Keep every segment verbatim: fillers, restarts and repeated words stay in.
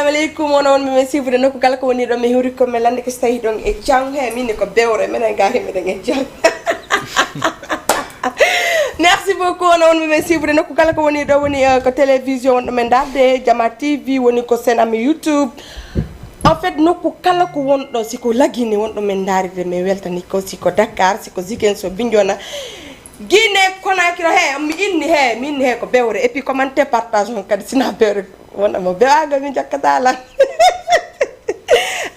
Aleykum, onon wonɓe men suivre nokku kala ko woni ɗo, mi huri ko men lande ko si tawi ɗon e jang. He, min ko bewre, menen ga he meɗen e jang. Merci beaucoup, onon wonɓe men suivre nokku kala ko woni ɗo, woni, euh, ko télévision wonɗo men darde, Jama T V, woni ko sen ami YouTube. En fait, nokku kala ko wonɗo, si ko Lagine wonɗo men darde, mi weltani ko, si ko Dakar, si ko Ziguinchor, Bignona, Guinée Conakry, he, mi inni he, mi inni he ko bewre. Et puis commenter, partage on kadi, sina bewre, wona mo bewaga mi jakkata lan.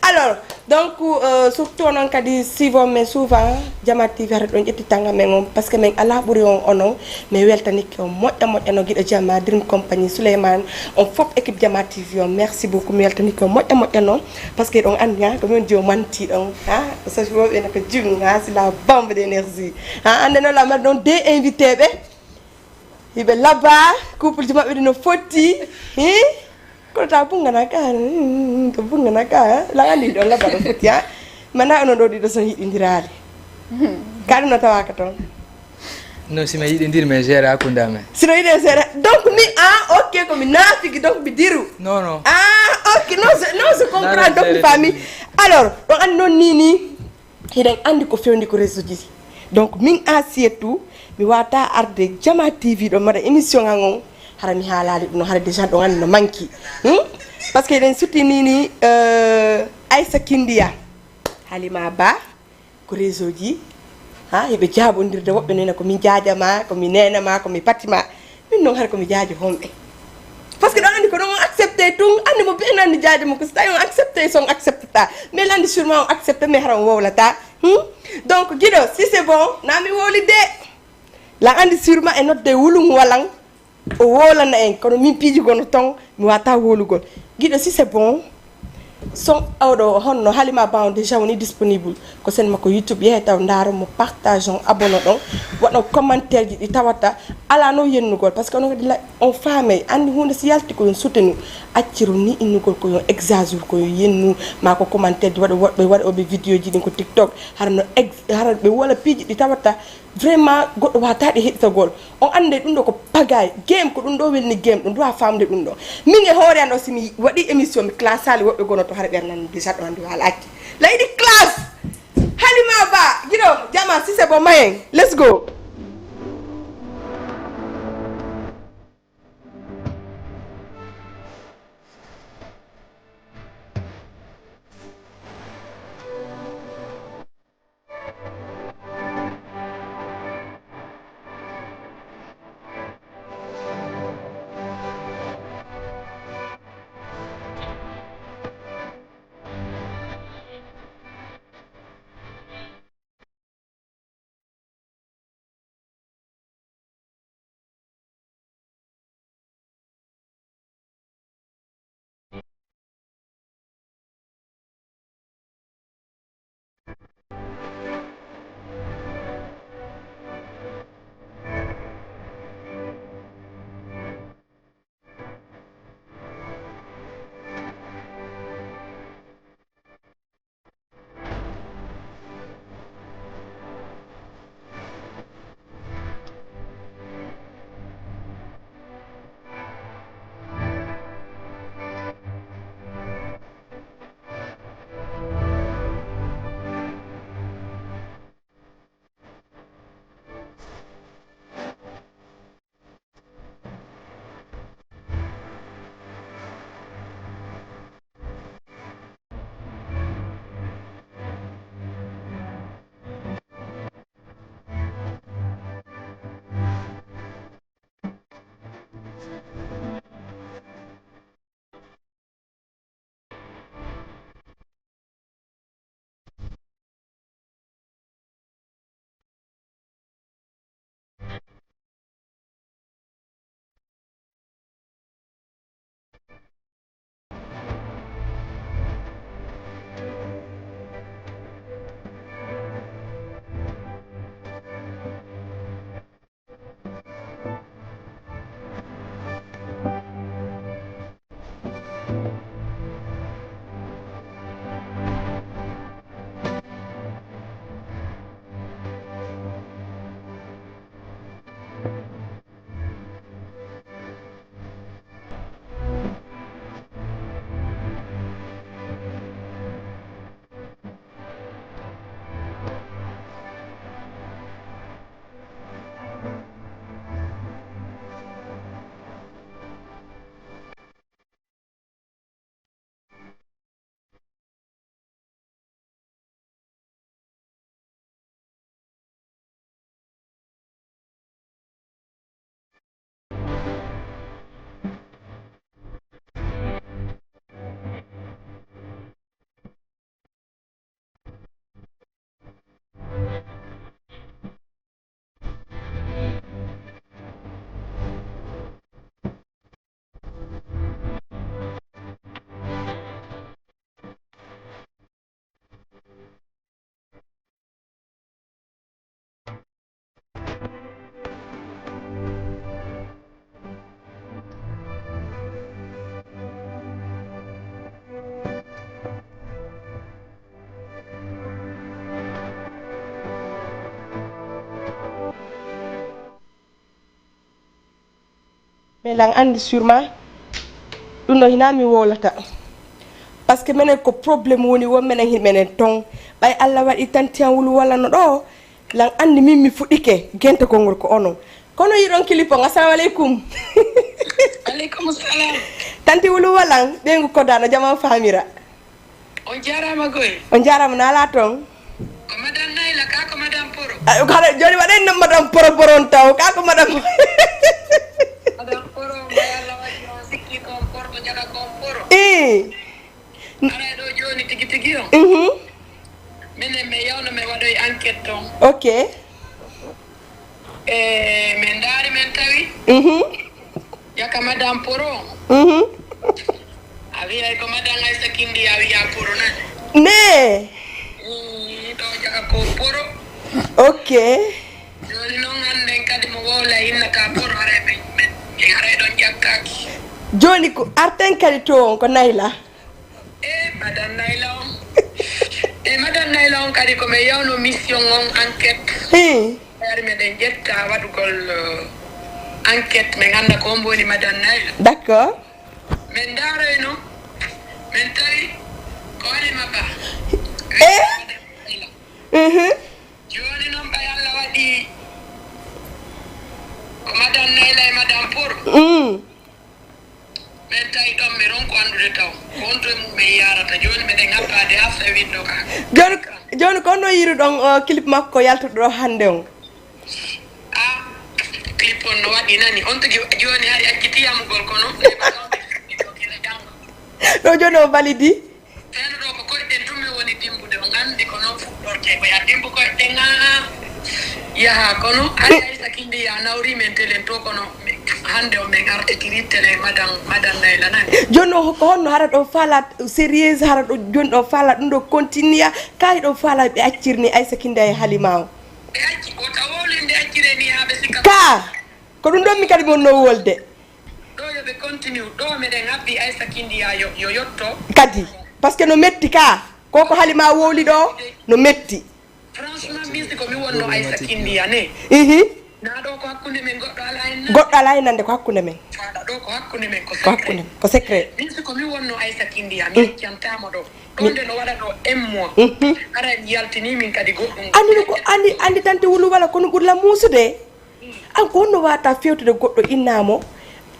Alors, donc, euh, surtout onon kadi suivre men souvent, Jama T V hara ɗon ƴetti tanga men on, parce que men ala ɓuri on onon, mi weltanike on moƴƴa moƴƴa no giɗo Jama, Dream Company, Souleymane, on fof équipe Jama T V on, merci beaucoup, mi weltanike on moƴƴa moƴƴa no, parce que ɗon andi, ha, ko min jo manti ɗon, ha, so woɓɓe no ko jung, ha, c'est la bombe d'énergie, ha, ande no la mbaɗa ɗon deux invité ɓe, hiɓe labba, couple ji maɓɓe ɗi no fotti, hi, kono ta bungana ka, hmm, to bungana ka, ha, la andi ɗon labba ɗo fotti, ha, mana onon ɗo ɗiɗo son hiɗindiraali, ka ɗum no tawaka toon. Non, si mi yiɗindiri, mi gère hakkunde amen. Si no yiɗe seeɗa. Donc, mi, ah, ok, ko mi naafiki, donc mi diru. Non, non. Ah, ok, non, je, non, je comprends, donc mi faami. Alors, on andi noon ni, ni, hiɗen andi ko fewndi ko réseau ji. Donc, min Asietou, mi wata arde Jama T V ɗo mbaɗa émission an on, hara mi haalali ɗum, hara déjà ɗon andi no manki. Hmm? Parce que hiɗen suti ni, ni, euh, Aïssa Kindiya, Halima Ba, ko réseau ji, ha, hiɓe jaabondirde, woɓɓe nena ko mi jaaja ma, ko mi nena ma, ko mi pati ma. Min noon hara ko mi jaajo honɓe. Parce que ɗon andi ko ɗon on accepté tun, andi mo ɓe nanni jaajo mo ko si tawi on accepté, so on accepté ta. Mais landi sûrement on accepté, mais hara on wowlata. Hmm? Donc, giɗo, si c'est bon, na mi wowli de. Lan andi sûrement e nodde wulun walan. O wolana en, kono min piiji gono ton, mi wata wolugol. Giɗo, si c'est bon, son awɗo honno Halima Ba on déjà woni disponible. Ko sen makko YouTube, yehe taw ndaro mo, partage on, abonne ɗon, waɗon commentaire ji ɗi tawata ala no yennugol. Parce que onon kadi la, on faamay, andi hunde si yalti ko yon soutenu, acciru ni innugol ko yon exagère ko yon yennu, ma ko commentaire ji waɗo woɗɓe waɗo ɓe vidéo ji ɗin ko TikTok, hara no ex-, hara ɓe wola piiji ɗi tawata vraiment goɗɗo wata ɗi heɗitagol. On ande ɗum ɗo ko pagay, game ko ɗum ɗo welni game, ɗum ɗo a famde ɗum ɗo. Min e hoore an o si mi waɗi émission mi classali woɓɓe gono to hara ɓernande déjà ɗo andi wala acci. La yiɗi classe. Halima Ba, giɗo, jama, si c'est bon, mayen. Let's go. Lan anndi sûrement ɗum ɗo hinaa mi wowlata. Parce que menen ko problème woni won menen hin menen ton. Ɓay Allah waɗi tanti an wulu wala no ɗo. Lan anndi min mi fuɗɗike gente konngol ko onon. Kono yiɗon clip on. Assalamu aleykum. Aleykum salam. Tanti wulu walan ɓeyngu kodaano jama famira. On jarama goy. On jarama nala ton. Ko madan Nayla ka ko madan Poro. Hara joni waɗen nan madan Poro Poro on taw ka ko madan. Madan Poro mo yalla waɗi on sikki kon porto jaga kon Poro. Eh. Aray ɗo joni tigi tigi on. Mhm. Minen mi yawno mi waɗoy enquête ton. Ok. E min ndaari min tawi Mhm. jaka madan Poro. Mhm. A wiyay ko madan Aysa Kindi a wiya Poro nan. Ne. Ii, ɗo jaka ko Poro. Ok. Joni noon hannden kadi mo wowla innata Poro haray min min min haray ɗon ƴakkaaki. Joni ko arten kadi to on ko Nayla. E madan Nayla on. E madan Nayla on kadi ko mi yawno mission on enquête. Hi. Ari meɗen ƴetta waɗugol eh, enquête min annda ko on woni madan Nayla. D'accord. Min ndaroyno min tawi ko Halima Ba. Eh? Mhm. Joni noon ɓay Allah waɗi ko madan Nayla e madan Poro. Mm. Min tawi ɗon mi ronko anndude taw ko on to e mum min yarata joni miɗen habbade ha fewinɗo ka. Joni joni ko honno yiruɗon o clip makko yaltuɗo ɗo hannde on? A clip on no waɗi nani on tigi joni hari acciti yamugol kono ɗo joni o validi. Seeɗa ɗo ko koyɗen tun min woni dimbude on anndi ko noon fuɗɗorte ko ya dimbu koyɗen aa yaha kono hari Aysa Kindi ya nawri min telen to kono hannde o min artitiri telen madan madan Nayla nani. Joni o ko honno hara ɗo faala sérieuse hara ɗo joni ɗo faala ɗum ɗo continue ka hiɗo faala ɓe accirni Aysa Kindi e Halima o? Ɓe acci ko ta wowlinde accire ni haa ɓe sikka. Ka ko ɗum ɗon mi kadi mi wonno wolde. Ɗo yo ɓe continue ɗo meɗen habbi Aysa Kindi ya yo yo yotto. Kadi parce que no metti ka ko ko Halima wowli ɗo no metti. Franchement min si ko mi wonno Aysa Kindi ya ne. Ihi. Na ɗo ko hakkunde men goɗɗo ala en nan. Goɗɗo ala e nande ko hakkunde men. Faɗa ɗo ko hakkunde men ko Ko hakkunde secret. Ko secret. Min si ko mi wonno Aysa Kindi ya mi accantama ɗo. Ɗonde no waɗa ɗo un mois. Mhm. Hara en yaltini min kadi goɗɗum. Anndi no ko anndi anndi tante wulu wala kono ɓurla muusude. An ko honno wata fewtude goɗɗo innamo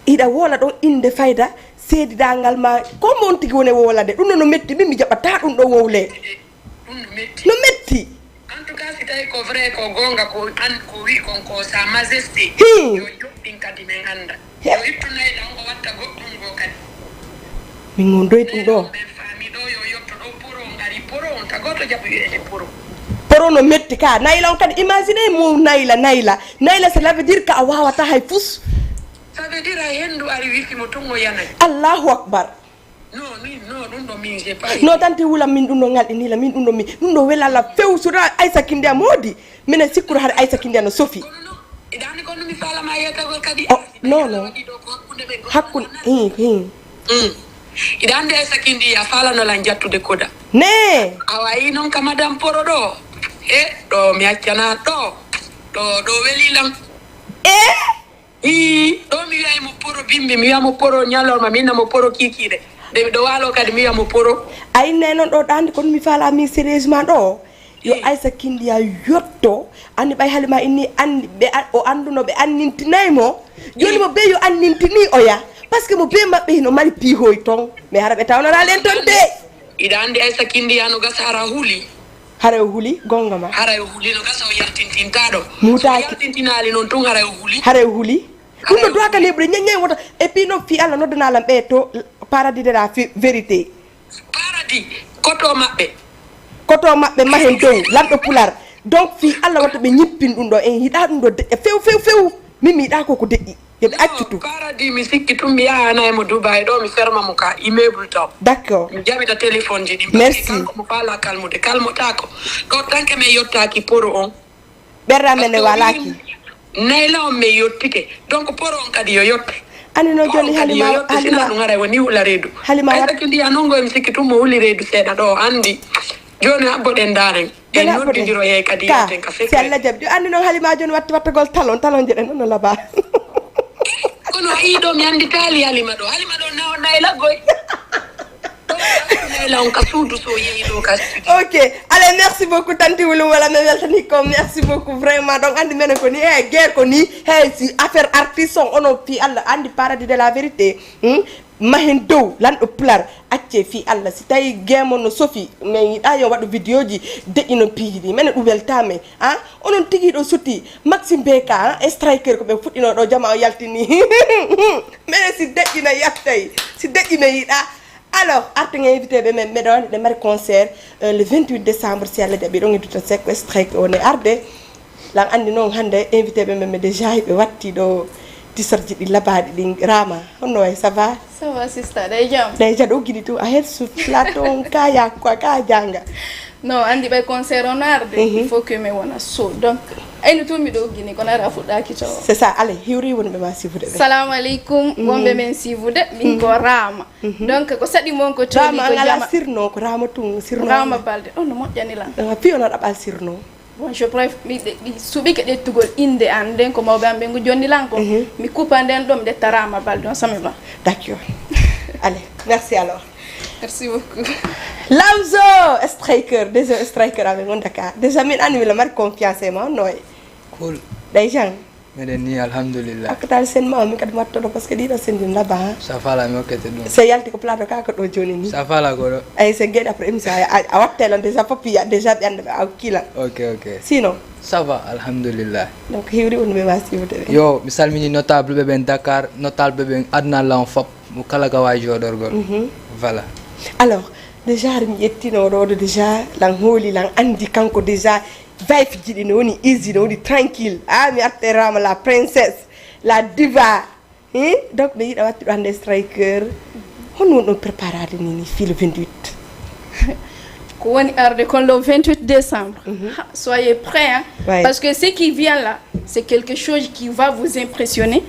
hiɗa wola ɗon innde fayda seedidangal ma ko mo on tigi woni e wolade ɗum no no metti min mi jaɓata ɗum ɗo wowle. Ɗum no metti. No metti. En tout cas si tawi ko vrai ko gonga ko an ko wi kon ko sa majesté. Hmm. Yo yoɓɓin kadi min annda. Yo ittu Nayla on o watta goɗɗum go kadi. Min on doy ɗum ɗo. Ɓen faami ɗo yo yotto ɗo poro on ari poro on ta goto jaɓu wiyeede poro. Poro no metti ka Nayla on kadi imagine mo Nayla Nayla Nayla cela veut dire que a wawata hay fus. Ça veut dire a henndu ari wifi mo tun o yanay. Allahu akbar. Non non non ɗum ɗo min j'ai pas. No tante wula min ɗum ɗo ngalɗinila min ɗum ɗo mi ɗum ɗo welala few sura Aysa Kindi a moodi. Minen sikkuru hara Aysa Kindi a no sofi. Kono non iɗa anndi kono mi faalama yeetagol kadi. Oh, non, non. Waɗi ɗo ko hakkunde men goɗɗo Hakkun nana. Hin hin. Mm. Iɗa anndi Aysa Kindi ya faalano lan jattude koda. Ne. A wayi noon ka madan poro ɗo. E ɗo mi accana ɗo. Ɗo ɗo weli lan. E. Ii ɗo mi wiyay mo poro bimbi mi wiya mo poro ñalorma minna mo poro kikiɗe. Nde miɗo waalo kadi mi wiya mo poro. A inne noon ɗo ɗaande kono mi faala min sérieusement ɗo. Yo Eh. Aysa Kindi ya yotto anni ɓay Halima inni anni ɓe an- o annduno ɓe annintinay mo. Joni mo be yo annintini oya. Parce que mo be maɓɓe hino mari piihoy ton. Mais hara ɓe tawnoral en ton de. Iɗa anndi Aysa Kindi ya no gasa hara huli. Hara o huli gonga ma. Hara o huli no gasa o yaltintinta ɗo. Mutaaki. So yaltintinaali noon tun hara o huli. Hara o huli. Ɗum no doaka neɓude ñeññe wota. Et puis noon fi Allah noddanalan ɓe to paradis de la fi- vérité. Paradis koto maɓɓe. Koto maɓɓe mahen dow lanɗo pular. Donc fi Allah wata ɓe ñippin ɗum ɗo en yiɗa ɗum ɗo deƴƴa few few few. Min mi yiɗa koko deƴƴi. Yo ɓe accu tu. Paradis mi sikki tun mi yahana e mo Dubai ɗo mi ferma mo ka immeuble taw. D'accord. Mi jaɓita téléphone ji ɗin. Merci. Kanko mo faala kalmude kalmotaako. Ɗo tanke men yottaaki poro on. Ɓerra men ne walaki. Nayla on men yottike. Donc poro on kadi yo yotte. Ani no joni Halima Halima. Ɗum haray woni hula reedu. Halima wat. Aysa Kindi ya non goy mi sikki tun mo huli reedu seeɗa ɗo o anndi. Joni habbo ɗen ndaaren. En noddidiro yey kadi yaten ka si Allah jaɓi ɗum anndi noon Halima joni watti wattagol talon talon jeɗen noon no laba. Kono a yii ɗo mi annditaali Halima ɗo. Halima ɗo na o Nayla goy. Ɗo Nayla on ka suudu so yehi ɗo ka studio. Ok. Allez, merci beaucoup, Tanti Wulu. Wala, mais weltani ko. Merci beaucoup, vraiment. Donc, andi menen ko ni, eh, guerre ko ni. Hey, si affaire artiste on, ono fi Allah, andi paradis de la vérité. Hmm? Mahin dow, lanɗo pular. Acce fi Allah. Si tawi guerre mon no sofi, mais yiɗa yo waɗu vidéo ji, deƴƴi non piiji ɗi. Menen ɗum weltame. Ah, onon tigi ɗo sotti. Maxime B K, ah, e striker ko ɓe fuɗɗino ɗo, jama o yaltini. Menen si deƴƴina yattay. Si deƴƴina yiɗa. Alors, arten invité ɓe men, meɗo andi ɗe mari concert, euh, le vingt-huit décembre, si Allah jaɓi, ɗon e Douta Seck, strike o ne arde. Lan andi noon hannde invité ɓe men, ɓe déjà ɓe watti ɗo tisarji ɗi labaɗi ɗin. Rama, honno way, ça va? Ça va, sista, ɗay jam? Ɗay jaɗo gini tu, a head su plateau on, ka ya quoi, ka janga. Non, andi ɓay concert on arde, il faut que mi wona so. Donc, ayno tun miɗo gini, kono ara fuɗɗaki to. C'est ça, allez, hiwri woni ɓe ma sifude ɓe. Salamu aleykum, wonɓe men sifude, min ko Rama. Donc, ko saɗi mon ko toni Rama ko ngala jama. Sirno, ko Rama tun, Sirno. Rama Balde, on no moƴƴani lan. Ah, piyo na ɗaɓal Sirno. Bon, je préfère, mi, mi suɓike ƴettugol innde an nden ko mawɓe an ɓe ngu jonni lan ko. Mi kupa nden ɗo mi ƴetta Rama Balde, on sami ba. D'accord. Allez, merci alors. Merci beaucoup. Lamzo, striker, déjà striker amen on Dakar. Déjà min anni mi la mari confiance e ma, noy. Cool. Ɗay jang. Meɗen ni alhamdulillah. Akkatal sen ma, min kadi mi wattoɗo, parce que ɗiɗo sen din laba, ha. Sa fala mi okkete ɗum. Se yalti ko plateau ka ko ɗo joni ni. Sa fala ko ɗo. Ay, se gueɗe après émission, a, a watte lan déjà foppi ya, déjà ɓe anda ɓe aw kila. Ok, ok. Sinon, Ça va, alhamdulillah. Donc hiwri on ɓe ma sifude ɓe. Yo, mi salmini notable ɓe ɓen Dakar, notable ɓe ɓen aduna lan fop, mo kala ka wawi joɗorgol. Voilà. Alors, déjà mi ƴettino ɗo ɗo déjà lan hooli lan andi kanko déjà, vibe ji ɗi no woni easy, no woni tranquille. Ah, mi arterama la princesse, la diva. Hein? Donc mi yiɗa wattuɗo hannde striker. Honno wonɗon préparade ni ni fii le vingt-huit? Ko woni arde kon le vingt-huit décembre. Ha, soyez prêts, hein. Ouais. Parce que ce qui vient là, c'est quelque chose qui va vous impressionner.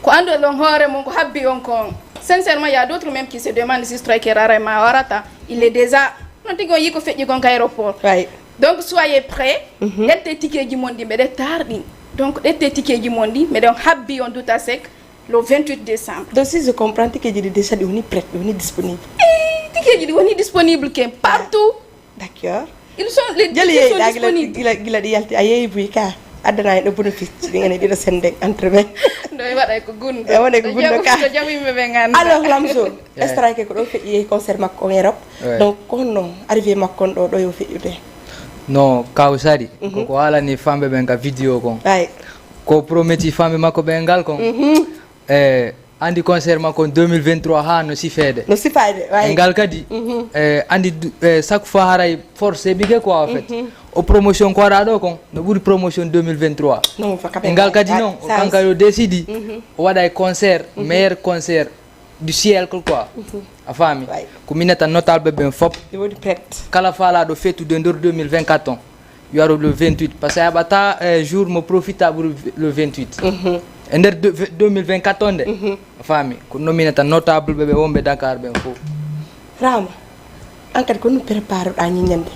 Ko anduɗon hoore mon ko habbi on kon. Sincèrement, il y a d'autres même qui se demandent si striker ara ma warata. Il est déjà, non tigi on yii ko feƴƴi kon ka aéroport. Ouais. Donc soyez prêts. Ƴette tikeji mon ɗi, mbeɗe tarɗi. Donc ƴette tikeji mon ɗi, mbeɗon habbi on Douta Seck le vingt-huit décembre. Donc si je comprends, tikeji ɗi déjà ɗi woni prête, ɗi woni disponible. Eh, tikeji ɗi woni disponible ken partout. D'accord. Ils sont les Jeli tickets sont yeeɗa gila disponibles. gila gila ɗi yalti, a yeeyi buy ka. Addana en ɗo bénéfice ɗi ngani ɗiɗo sende entre ɓe. Ɗo e waɗa ko gunɗo. E wonde ko gunɗo ka. Ko jawimi ɓe ngannduɗaa. Alors Lamzo, Yeah. Strike ko ɗo feƴƴi yeehi concert makko on Europe. Ouais. Donc ko honno arrivé makko on ɗo ɗo yo feƴƴude? No kawsari koko haalani famɓe ɓen ka vidéo kon. Ay. Ko prometi famɓe makko ɓen ngal kon. E andi concert makko on deux mille vingt-trois ha no sifeede. No sifaade, E ay. Ngal kadi e andi du- e chaque fois haray forcé bige quoi en fait. O promotion ko waɗa ɗo kon no ɓuri promotion deux mille vingt-trois. Non, fa E ngal kadi noon o kanka yo décidi o waɗa e concert, meilleur concert du siècle quoi. A faami? Way. Ko minata notable ɓen fop. Ɗi woni prête. Kala faalaɗo fettude nder deux mille vingt-quatre on, yo aro le vingt-huit, parce que a heɓata e jour mo profitable le vingt-huit. E nder de- deux mille vingt-quatre on de. A faami? Ko nominata notable ɓe ɓe wonɓe Dakar ɓen fof. Rama, an kadi ko honno prépareɗa ñiñande?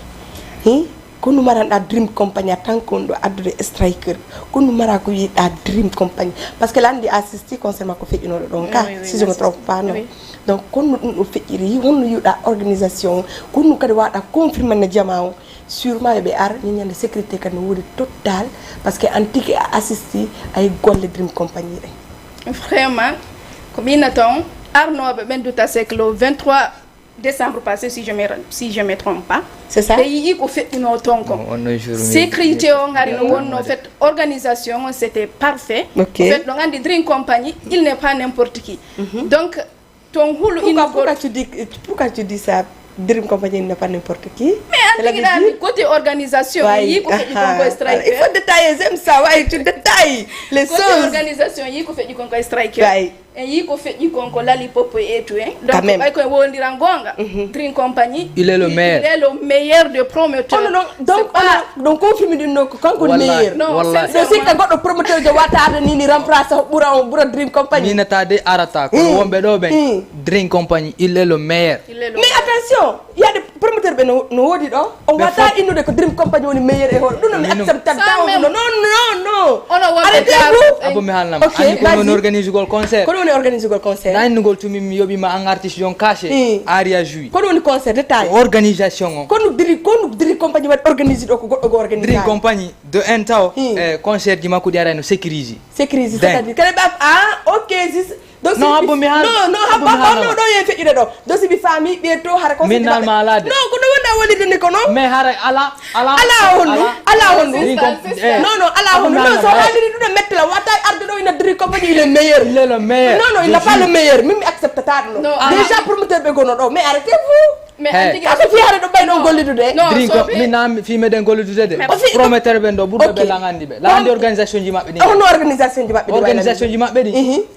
Hi? Ko honno maranɗa dream company a tan ko on ɗo addude Striker? Ko honno mara ko yiɗa dream company? Parce que la andi a assisti concert makko feƴƴunoɗo ɗon ka, Oui, oui, si je me merci. Trompe pas, non? Oui. Donc ko honno ɗum ɗo feƴƴiri, honno yiɗa organisation, ko honno kadi waɗa confirmer na jama on? Sûrement ɓe ar ñiñande sécurité kadi no woni total, parce que an tigi a assisti ay golle dream company ɗen. Vraiment, ko minata on arnoɓe ɓen Douta Seck le vingt-trois décembre passé, si je me, si je me trompe pas. C'est ça? Ɓe yii ko feƴƴuno ton kon. On, on jour mi- Sécurité on hari no mi- wonno, en fait organisation on c'était parfait. Ok. En fait ɗon andi dream company, il n'est pas n'importe qui. Donc ton hulu Pourquoi, innugol. Pourquoi tu dis, pourquoi tu dis ça? Dream company n'est pas n'importe qui. Mais an tigi ɗani côté organisation Ouais. yii ko feƴƴi kon ko Ah, Striker. Il faut détailler, j'aime ça, ouais, tu détailles les Côté choses. Organisation yii ko feƴƴi kon ko Striker. Ouais. En yii ko feƴƴi kon ko Lali Popo et tout, hein. Donc Quand même. Ɓay koye wondiran goonga. Dream company, Il est le meilleur. Il est le meilleur de promoteur. On donc, C'est pas- on- donc confirme ɗum no ko kanko Wallahi. Meilleur. Non, Wallahi. No sikka goɗɗo promoteur jo watta arde ni ni remplace ɓura on ɓura dream company. Minata de arata ko Mm. wonɓe ɗo ɓen. Mm. Dream company, il est le meilleur. Il est le Mais attention, il y a des promoteurs Terɓe no, no woodi ɗo. On wata innude ko Dream Company woni meilleur e hoore. Ɗum no mi acceptat taw ɗum. Non, non, non. Ono wonɓe Abu mi haalnama. Anndi ko woni organisugol concert. Ko ɗum woni organisugol concert. Na innugol tumi mi yoɓima an artiste yon cachet. Aria joui. Ko ɗum woni concert détail. Organisation on. Kono Dream, kono Dream Company waɗi organise ɗo ko goɗɗo go organise. Dream Company de un taw. Eh, concert ji makko ɗi arayno sécurisé. Sécurisé, c'est-à-dire. Kala ɓe ah, ok, zis. Donc, non, habbo mi haal. Non, non, habbo mi haal. Non, ɗo yehi feƴƴude ɗo. Donc, si mi faami ɓe to hara ko min nal ma alade. Non, ko ɗo wonda woni dende ko non. Mais hara ala ala ala honno. Ala honno. Non, non, ala honno. Non, so haaliri ɗum mettela wata arde ɗo ina Dream Company il est meilleur. Il est le meilleur. Non, non, il n'est pas le meilleur. Min mi acceptata ɗum. Déjà promoteur ɓe gono ɗo. Mais arrêtez-vous. Ka so fiyare ɗo ɓay ɗon gollidude. Dream Company min nam fi meɗen gollidude de. Prometteur ɓen ɗo ɓurɗo ɓe lan andi ɓe lan andi organisation ji maɓɓe ɗi. Hono organisation ji maɓɓe ɗi organisation ji maɓɓe ɗi.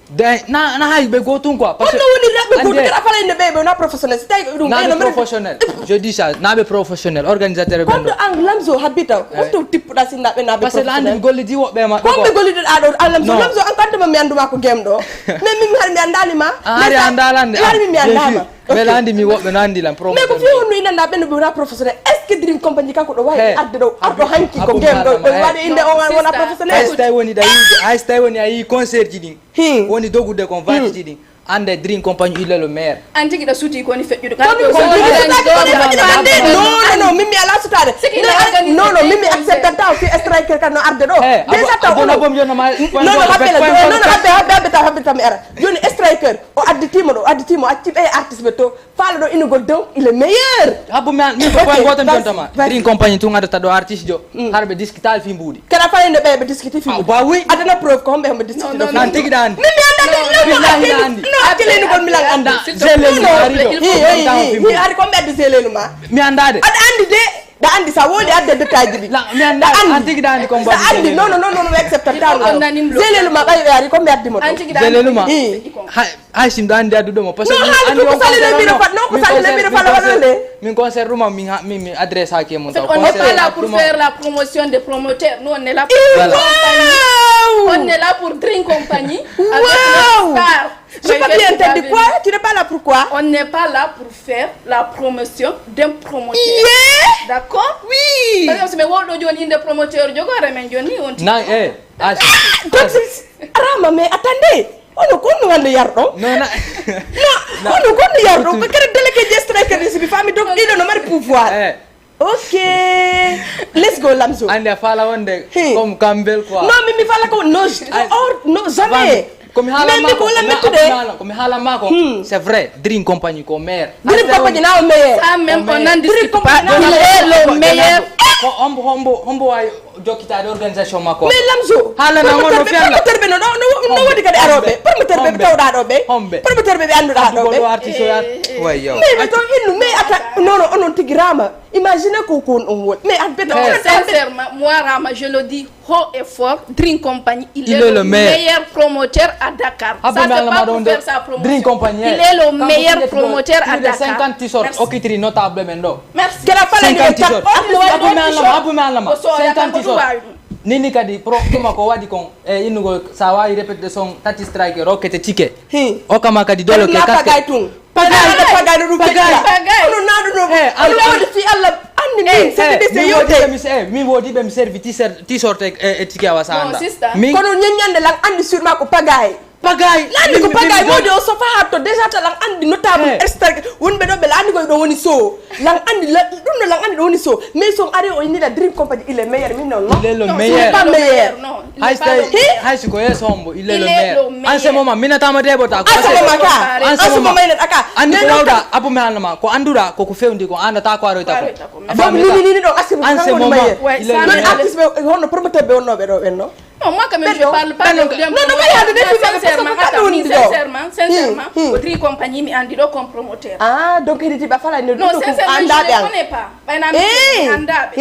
De na na hay ɓe gotun quoi parce que hono woni ɓe gotu kala fala inde ɓe ɓe na professionnel si tawi ɗum na ɓe professionnel. Je dis ça na ɓe professionnel organisateur ɓe. Kondo an Lamzo habita holto tippuɗa sinna ɓe na ɓe parce que la andi mi gollidi woɓɓe maɓɓe ko ɓe gollidi ɗa ɗo an Lamzo Lamzo an kanta ma mi anduma ko gem ɗo. Mais min mi hari mi andali ma. Hari andalande hari mi andama. Bela andi mi woɓɓe no andi lan mais ko fi honno inanda ɓe no ɓe wona professionnel est ce que Dream Company kanko ɗo wawi arde ɗo arɗo hanki ko gem ɗo ɓe waɗa inde on wona professionnel. Hay so tawi woni ɗa yiide hay so tawi woni a yii concert ji ɗin woni dogude kon vache ji ɗin ande Dream Company il est le meilleur. An tigi ɗa suti koni feƴƴude non non min mi ala sutade non non min mi acceptata o fi striker kan no arde ɗo déjà taw non non habbe habbe habbe habbe taw habbe taw mi ara joni striker o additima ɗo o additima o acci ɓe artiste ɓe to Faala ɗo inugol donc il est meilleur. Habbu mi an min ko point goto mi jontoma. Dream Company tun adata ɗo artiste jo. Har ɓe diskital fi mbuuɗi. Kala fayde ɓe ɓe diskiti fi mbuuɗi. Ba oui. Adana preuve ko homɓe homɓe diskiti ɗo. Nan tigi ɗa andi. Min mi anda ɗum non non hakkille inugol mi lan anda. Zelenu ma ari ɗo. Hari ko ɓe addi zelenu ma. Mi andade. Aɗa andi de. Ɗa andi sa woli adde détail ji ɗi. Mi anda an tigi ɗa andi ko mbaɗi. Andi non non non non accepta ta. Zelenu ma ɓay ɓe ari ko mi addi mo. Zelenu ma. Hay si mbiɗa anndi addude mo parce que non haali ko salina mbiɗo fat non ko salina mbiɗo fala wala nde. Min concert ɗuma min min mi adresse hake mon taw on n'est pas là pour faire la promotion des promoteurs nous on est là pour on est là pour Dream Company avec notre star. Je peux bien interdire quoi? Tu n'es pas là pour quoi? On n'est pas là pour faire la promotion d'un promoteur. D'accord? Oui. Parce que mais woɗɗo joni inde promoteur jogo remen joni on ti. Na eh. Arama mais attendez. Ono ko no wande yarɗo. Non na. Non, ono ko no yarɗo ko kare délégué je striker ni sibi fami donc ɗiɗo no mari pouvoir. Eh. Ok. Let's go Lamzo. Ande a fala wonde comme Gambel quoi. Non, mais mi fala ko no or no jamais. Ko mi hala ma ko. Ko mi hala ma ko. C'est vrai. Dream Company ko maire. Dream Company na o maire. Ça même on n'en discute pas. Il est le meilleur. Ko hombo hombo hombo wayo jokkitaade organisation makko mais lamso haalana mo no fiyalla promoteur ɓe no no wodi kadi aroɓe promoteur ɓe tawɗa ɗo ɓe homɓe promoteur ɓe ɓe annduɗa ɗo ɓe artiste o yaat way yo mais ɓe to innu mais ata non non onon tigi rama imagine ko ko on woni mais an beta sincèrement moi rama je le dis haut et fort Dream Company il est le meilleur promoteur à Dakar ça c'est pas pour faire sa promotion il est le meilleur promoteur à Dakar cinquante t-shirt okkitiri notable men ɗo Merci. Kela fala ni cinquante tor. Abu mi alama, abu mi alama. Cinquante tor. Nini kadi pro tuma ko wadi kon e innugol sa wawi répéter son tati strike rokkete ticket. O kama kadi dolo ke casque. Pagay tun. Pagay pagay no dum pagay. Ono nadu no. Ono wadi fi Allah anni min c'est des c'est yote. Mi wodi be mi servi ti ser ti sorte e ticket wa sa anda. Mi kono nyanyande lan andi sur ma ko pagay. Pagay laandi ko pagay wodi o sofa hatto déjà ta lan andi notable extra wonɓe ɗo ɓe laandi koye ɗo woni so lan andi ɗum no lan andi ɗo woni so mais son ari o innira Dream Company il est meilleur min non non il est le meilleur pas meilleur hay so tawi hay si ko yeeso hombo il est le meilleur en ce moment minatama debota ko en ce moment ka en ce moment aka andi ko wawɗa abou mi haalnoma ko annduɗa koko fewndi ko andata ko aroyta ko donc nini nini ɗo asiri en ce moment il est le meilleur artiste ɓe honno promoteur ɓe wonnoɓe ɗo ɓen no Non, moi quand même, je parle pas de. Non, non, non, non, sincèrement, attends, sincèrement, sincèrement, Audrey Compagnie, mi andi ɗo comme promoteur. Ah, donc il dit ba fala ne. Non, sincèrement, je ne connais pas. Bayna mi andaɓe.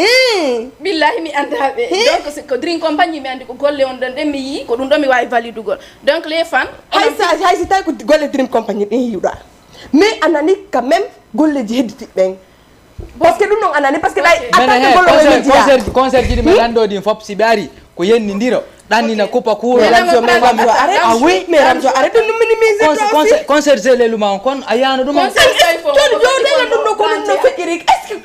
Billahi mi andaɓe. Donc c'est que Dream Compagnie mi andi ko golle on ɗon ɗen mi yi ko ɗum ɗo mi wawi validugol. Donc les fans. Hay sa hay si tawi ko golle Dream Compagnie ɗin yiwɗa. Mais anani quand même golleji hedditi ɓen. Parce que ɗum noon anani parce que ɗay attaque golo concert concert ji ɗi mi lanndo ɗin fof si ɓe ari ko yennindiro ɗannina coupa courant ah oui mais ramso arrête de nous minimiser toi aussi concert zelelu ma on kon a yano ɗum on joni jodela ɗum ɗo ko ɗum no feƴƴiri est ce que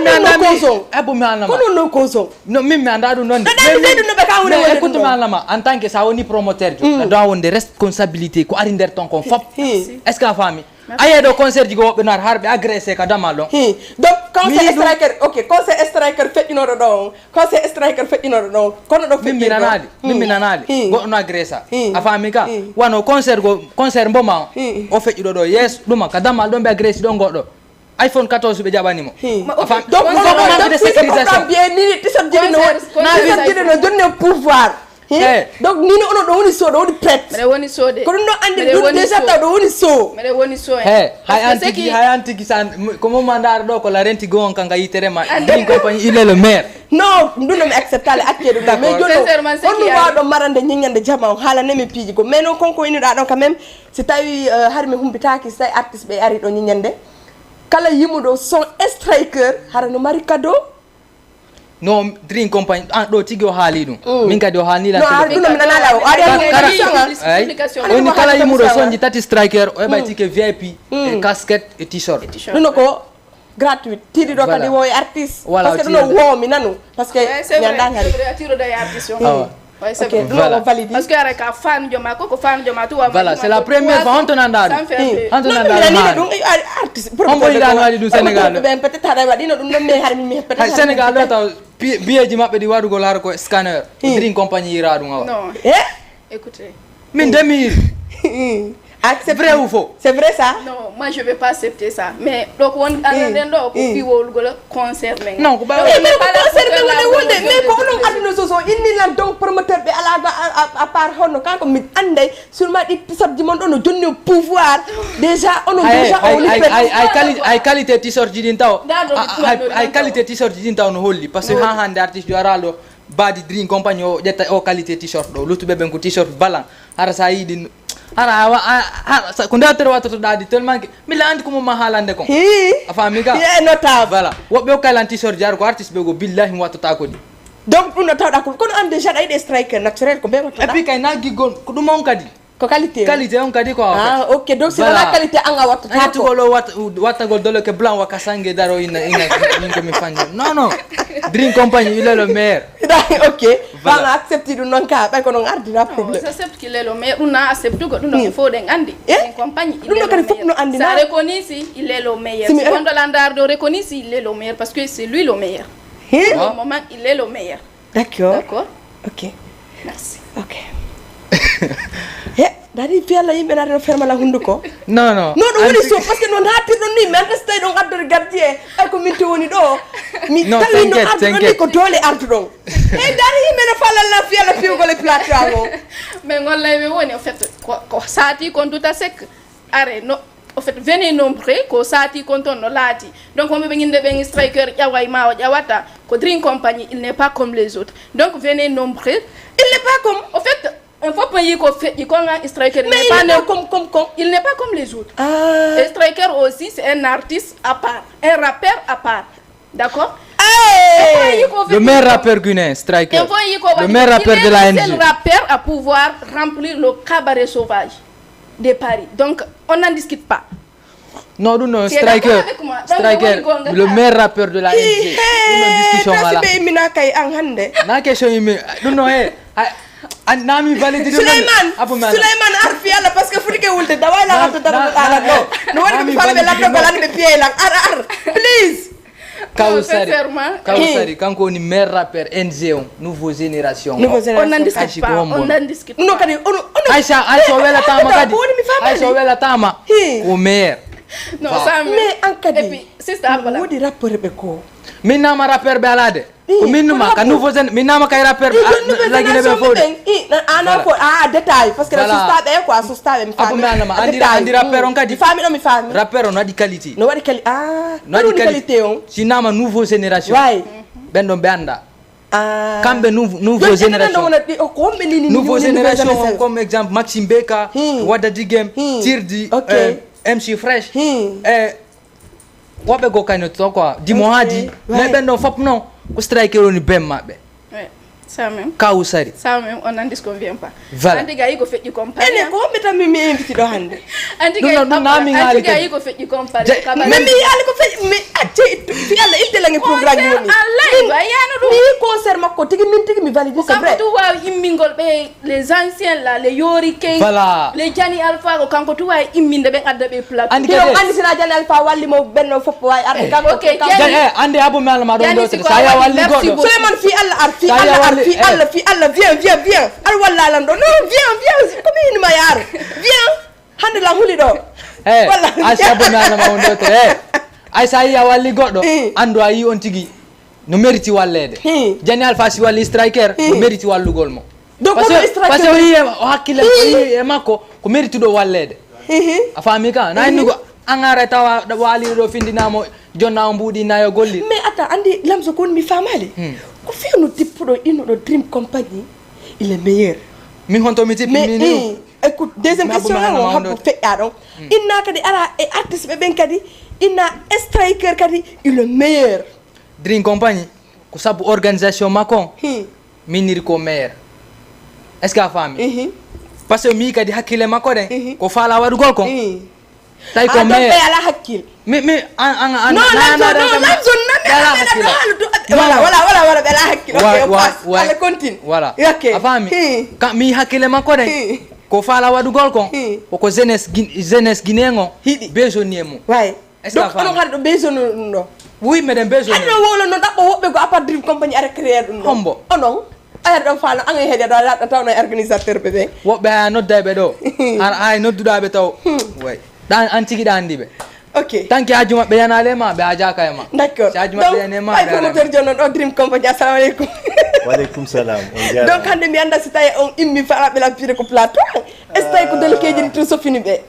mi annda mi cause on. Abo mi annama ko non non cause on. No min mi annda ɗum noon. Ɗaɗa mi ɗum no ɓe ka woni wonde écoute ma annama en tant que sa woni promoteur jo. Ɗa ɗo wonde responsabilité ko ari nder ton kon fop. Est-ce que a faami? Aye ɗo concert ji go woɓɓe no ar har ɓe agressé ka damal ɗon. Donc conseil striker, ok, conseil striker feƴƴunoɗo ɗo on. Conseil striker feƴƴunoɗo ɗo on. Kono ɗo feƴƴi. Min mi nanaali. Min mi nanaali. Goɗɗo no agressa. A faami ka? Wano concert go concert mboma on. O feƴƴuɗo ɗo yes ɗuma ka damal ɗon ɓe agressé ɗon goɗɗo. iPhone quatorze ɓe jaɓani mo. Donc on ɗo manque de sécurisation. Bien ni ni tisam jiɗi no tisam jiɗi no jonne pouvoir. Donc ni ni ono ɗo woni so ɗo woni prête. Mene woni so de. Ko ɗum ɗo andi ɗum déjà taw ɗo woni so. Mene woni so. He hay antigi hay antigi san ko mo mandar ɗo ko la renti go on kanga yitere ma. Din compagnie il est le maire. Non, ɗum ɗo mi acceptale acce ɗum. Mais jono honno wawɗo marande ñiñande jama on haalane mi piiji go. Mais non konko iniɗa ɗon quand même si tawi hari mi humpitaki si tawi artiste ɓe ari ɗo ñiñande. Kala yimuɗo son striker hara no mari cadeau. No dream compagnie an ɗo tigi o haali ɗum min kadi o haalni la. Ɗum mi nanala o ari. Woni kala yimuɗo sonji tati striker o heɓay tike vip e casquette e t-shirt. Ɗum ko gratuit tiiɗi ɗo kadi wo e artiste. Parce que ɗum o wo mi nanu. Parce que mi annda hari. Parce que ara ka fan joma ko ko fan joma tu wa. Voilà, c'est la première fois on ton anda. On ton anda. Ɗum artiste. On boy dan wali ɗum Sénégal. Ɓen peut-être haɗa waɗino ɗum ɗon mais har mi peut-être. Sénégal ɗo taw biyeji maɓɓe ɗi waɗugol har ko scanner. Green compagnie ira ɗum awa. Non. Eh? Écoutez. Min demi. C'est vrai ou faux? C'est vrai ça? Non, moi je vais pas accepter ça. Mais donc on a un don pour qui on le concerne. Non, ko ba. Mais ko concerne wonde wonde mais ko non aduna so so inni lan donc promoteur be ala à part hono kanko mi andai seulement di tisab di mon dono jonni pouvoir déjà on déjà on ay ay ay qualité t-shirt din taw ay qualité t-shirt din taw no holli parce que ha hande artiste du aralo Badi Dream compagnie o ƴetta o qualité t-shirt ɗo luttuɓe ɓen ko t-shirt balan hara sa yiɗi hara awa ko nde wattere wattotoɗa di tellement que milla andi ko mum ma haalande kon a faami ka e notable voilà woɓɓe o kaylan t-shirt jar ko artiste ɓe go billahi mi wattotako ɗi donc ɗum no tawɗa ko kono an déjà ɗa yiɗe striker naturel ko ɓe wattoɗa et puis kay na giggol ko ɗum on kadi Ko qualité. Qualité on kadi quoi. Ah, ok. Donc c'est voilà. La qualité anga watta. Ay tu golo wat watta gol dolo ke blanc waka sangue daro ina ina min ko mi fanni. Non non. Dream compagnie il est le meilleur. Ok. Voilà, accepte du non ka bay ko non ardi na problème. J'accepte qu'il est le meilleur. Duna accepte ko duna fo den andi. Dream compagnie il est le meilleur. Duna kadi fop no andi na. Ça reconnu si il est le meilleur. Si on doit l'andar de reconnu si il est le meilleur parce que c'est lui le meilleur. Au moment il est le meilleur. D'accord. D'accord. Ok. Merci. Ok. He, dari fi Allah yimɓe naata no ferma la hunduko. Non non. Non ɗum woni so parce que noon haatirɗon ni mi anda so tawi ɗon addori gardien ay ko min to woni ɗo. Mi tawi no arduɗon ni ko doole arduɗon. Hey dari yimɓe no falal na fi Allah fiwgol e plateau o. Mais ngollay ɓe woni en fait ko ko sati kon duta sek. Are no au fait venez nombreux ko sati kon ton no laati donc wonɓe ɓe ñinde ɓen striker ƴaway ma o ƴawata ko dream compagnie il n'est pas comme les autres donc venez nombreux il n'est pas comme au fait un fop yi ko feƴƴi ko nga striker il n'est pas comme comme comme il n'est pas comme les autres ah. Striker aussi c'est un artiste à part un rappeur à part D'accord. Hey le meilleur rappeur guinéen, Striker. Le meilleur rappeur de la N G. Le seul rappeur à pouvoir remplir le cabaret sauvage de Paris. Donc, on n'en discute pas. Non, non, non, Striker. Striker, le meilleur rappeur de la N G. Une discussion, voilà. Mina kay an hande. Na question imi. Non, non, eh. Nami valide. Suleiman, Suleiman, ar fi Allah parce que foti ke wulde dawai la hatu dara ala no. No wadi ko fambe la to balande piye lan. Ar ar. Please. Kawsari, Kawsari kanko woni meilleur rappeur N G on, nouveau génération. Nouveau génération. On n'en discute pas, on n'en discute pas. Non kadi on on Aïcha Aïcha o welatama kadi. Aïcha o welatama. Ko meilleur. Non ça mais an kadi. Et puis c'est ça voilà. Wodi rappeur be ko. Min nama rappeur be alade. Ko min numa ka nouveau gen min nama kay rappeur lagine ɓe fof de. Ana ko a détail parce que la sustaɓe quoi sustaɓe mi fami. Apo mi anama andi rappeur on kadi. Mi fami ɗo mi fami. Rappeur on waɗi qualité. No waɗi quali ah. No waɗi qualité on. Si nama nouveau génération. Way. Ɓen ɗon ɓe anda. Ah. Kamɓe nouveau génération. Nouveau génération comme exemple Maxime Beka, Wada Digem, Tirdi, MC Fresh. Woɓɓe goo kayno to quoi dimo haadi mais ɓen ɗon fof non ko striker woni bem maɓɓe. Ça même. Kaw sari. Ça même on n'en disconvient pas. Voilà. Anti gayi ko feƴƴi compagnie. Ene ko homɓe tan mi mi inviti ɗo hannde. Anti gayi ɗum nami ngaali kadi. Ko feƴƴi compagnie. Mais mi yaali ko feƴƴi mi acci fi Allah itte lange pour. Bannge woni. Min, mi concert makko tigi, min tigi mi valide, c'est vrai. Ko kanko tu waawi immingol ɓe, les anciens là, les Yori Key, voilà, les Jani Alpha, ko kanko tu waawi imminde ɓe, adda ɓe plateau. Andi kadi, andi sina Jani Alpha walli mo, ɓenno fof waawi arde kanko. Ok, kanko. Jani, eh, andi Abou Mel ma ɗon. Jani, ɗo si ko sere. Sa ya walli goɗɗo. Souleymane, fi Allah ar, fi Allah ar, fi Allah, fi Allah, viens, viens. Ar walla lan ɗo. Non, viens, viens. Ko mi inuma yaro. Viens. Hannde lan huli ɗo. Eh, walla. Ay, si Abou Mel ma on ɗo to. Eh. Ay, sa yi a walli goɗɗo, eh, andu a yi on tigi no mérite walleede. Hmm. Jani Alpha si walli striker, no mérite wallugol mo. Donc, parce que, striker, parce que o yi e, o hakkille, o yi e makko ko mérite ɗo walleede. Hmm. A faami ka? Na hendu ko an ara tawa ɗo waali ɗo findinamo, jonna o mbuuɗi nayo golli. Mais attends, andi Lamzo ko mi faamaali. Hmm. Ko fewno dippuɗo innuɗo Dream Company, il est meilleur. Min honto mi tippi. Mais, min, eh, écoute, deuxième question o habbo feƴƴa ɗon. Hmm. Inna kadi ara e artiste ɓe ɓen kadi, inna striker kadi, il est meilleur. Dream Company, ko sabu organisation makko on, hmm, minniri ko meilleur. Est-ce que a faami? Mhm. Parce que mi kadi hakkille makko ɗen, mhm, ko faala waɗugol kon. Hmm. Tawi ko meilleur. Ɓe ala hakkil. Mi, mi, an, an, an, non, na, Lamzo, na, na, non, na, Lamzo, na, ɓe ala hakkil. Wala, wala, wala, wala, ɓe ala hakkil. Ok, wa, wa, pass. Wa, allez, continue. Voilà. Ok. A faami? Hmm. Ka, mi hakkille makko ɗen. Hmm. Ko faala waɗugol kon. Hmm. Ko, ko jeunesse Guin-, jeunesse guinéen on. Hiɗi. Besoin e mum. Way. Est-ce que a faami? Donc, onon hari ɗo besoin ɗum ɗo. Oui, meɗen besoin. Hari ɗo wowlo no ɗaɓɓo woɓɓe go à part Dream Company ara créer ɗum ɗo. Hombo? Onon. Ayar ɗon faano, an e heɗe ɗo, a tawno e organisateur ɓe ɓe. Woɓɓe haya nodda ɓe ɗo. Ar-, ay nodduɗa ɓe taw. Hmm. Way. Ɗan, an tigi ɗa andi ɓe. Ok. Tanki haaju maɓɓe yanaali e ma, ɓe haajaaka e ma. D'accord. Si haaju maɓɓe yani e ma, ay ɓe promoteur ara. Jono ɗo, Dream Company, assalamu alaikum. Wa alaikum salam. On jaaraama. Donc, hannde mi annda si tawi on immi faalaɓe lampire ko plateau. Est-ce que tawi ko délégué ji ɗi tun sofini ɓe?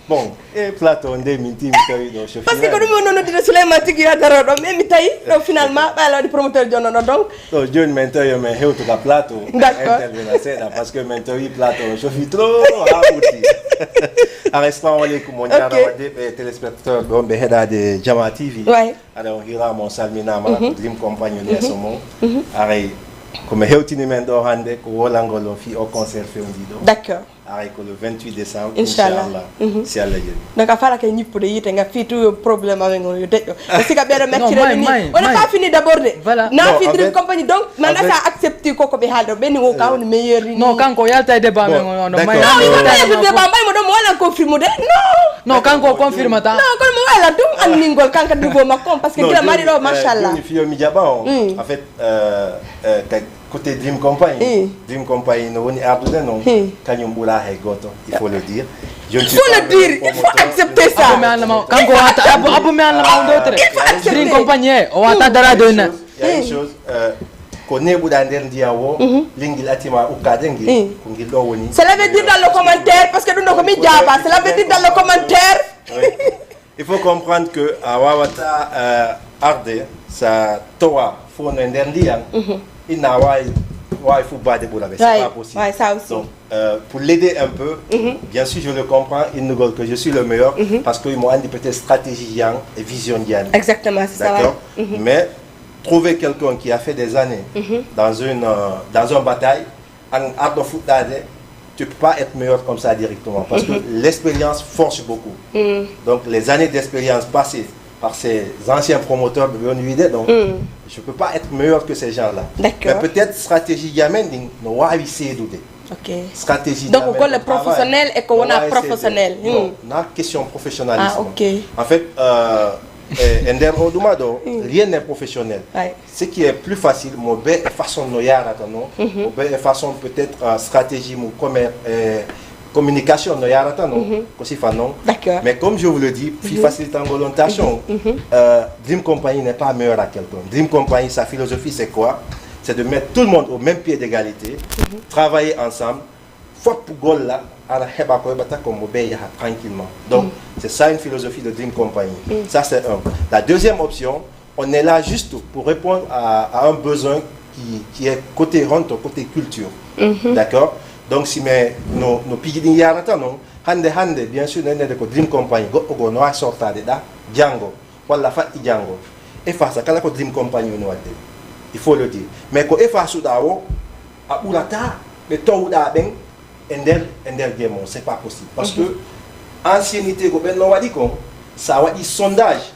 Bon, eh, plateau nde min timi tawi ɗo chauffeur. Parce que ko ɗum woni noon noddira Souleymane tigi yo daro ɗo, mais mi tawi ɗo finalement ɓayla waɗi promoteur jonno ɗo donc. Ɗo joni min tawi yo min hewtu ka plateau. D'accord. Intervenir seeɗa parce que min tawi plateau o chauffeur trop ha ɓurti. Ara, assalamu aleykum, on jaaraama wadde ɓe téléspectateur ɗon ɓe heɗade Jama T V. Ouais. Ara on hiiraama, on salminaama, mhm, Dream Company on yeeso mon. Mhm. Aray ko mi hewtini min ɗo hannde ko wolangol on fii o concert fewndiiɗo. D'accord. Aray ko le vingt-huit décembre, inchallah. Inchallah. Mhm. Si Allah jaɓi. Donc, a faala kay ñippude yiite nga fii tout problème amen on yo deƴƴo. E siga ɓeɗo mettire ni. Non, may, may, on n'est pas fini d'abord de. Voilà. Na fi Dream Company, donc, man asa accepté ko ko ɓe haaldo. Ɓe ni o ka woni meilleur ni. Non, kanko yalta e débat men on, on, may. Non, mi wona e débat, mbay mo ɗo mo wala confirmé de. Non. Non, kanko confirmé ta. Non, kono mo wala ɗum anningol kanka dugo makko on, parce que gila mari ɗo, machallah. Joni fiyo mi jaɓa on. Mm. En fait, euh, euh, kay Côté Dream Company, eh, Dream Company no woni ardude noon, eh, kañum ɓura hay gooto, il faut le dire. Je ne suis pas le promoteur. Il faut le dire, il faut accepter ça. Abou mi annama, kanko wata, Abou, Abou mi annama on ɗo tere. Il faut accepter. Dream Company, eh, o wata dara doyna. Il y a une chose, il y a une chose, euh, ko neɓuɗa nder ndiyam o, mhm, linngil atima ukkade ngil, eh, ko ngil ɗo woni. Cela veut dire dans le commentaire, parce que ɗum ɗo ko mi jaaba, cela veut dire dans le commentaire. Oui. Il faut comprendre que a wawata, euh, arde sa towa fof no e nder ndiyam, mhm, ina wawi, wawi fubbaade ɓura ɓe, c'est pas possible. Ouais, ça aussi. Donc, euh, pour l'aider un peu, mhm, bien sûr, je le comprends, innugol que je suis le meilleur, mhm, parce que mo andi peut-être stratégie ji an e vision ji an. Exactement, c'est ça. D'accord? Mhm. Mais trouver quelqu'un qui a fait des années, mhm, dans une, euh, dans une bataille, an arɗo fuɗɗade, tu peux pas être meilleur comme ça directement, parce que, mhm, l'expérience forge beaucoup. Mm. Donc, les années d'expérience passées par ces anciens promoteurs, ɓe woni wiide, donc, mm, je peux pas être meilleur que ces gens-là. D'accord. Mais peut-être stratégie ji amen ɗin no wawi seedude. Ok. Stratégie ji amen. Donc, golle professionnel e ko wona professionnel. Non, na question professionnalisme. Ah, ok. En fait, euh, e, e nder o ɗuma ɗo, mm, rien n'est professionnel. Ouais. Ce qui est plus facile, mo be e façon no yarata no, mhm, mo be e façon peut-être, euh, stratégie mo commer-, euh, communication no yarata no, mhm, ko sifa non. D'accord. Mais comme je vous le dis, fi, mhm, facilité en volontation, mhm, mhm, euh, Dream Company n'est pas meilleur à quelqu'un. Dream Company, sa philosophie, c'est quoi? C'est de mettre tout le monde au même pied d'égalité, mhm, travailler ensemble, fof golla, ara heɓa ko heɓata ko mo be yaha tranquillement. Donc, mm, c'est ça une philosophie de Dream Company. Mm. Ça, c'est un. La deuxième option, on est là juste pour répondre à, à un besoin qui, qui est côté honto, côté culture. Mhm. D'accord? Donc, si mais no, no piiji ɗin yarata non, hande, hande, bien sûr, nene ko Dream Company, goɗɗo go no wawi sortade ɗa, jango. Walla faɗɗi janngo. Efasa kala ko Dream Company woni waɗde, il faut le dire. Mais ko efasuɗa o, a ɓurata ɓe towɗa ɓen e nder, e nder game o, c'est pas possible. Parce que, mhm, ancienneté ko ɓen no waɗi kon, sa waɗi sondage,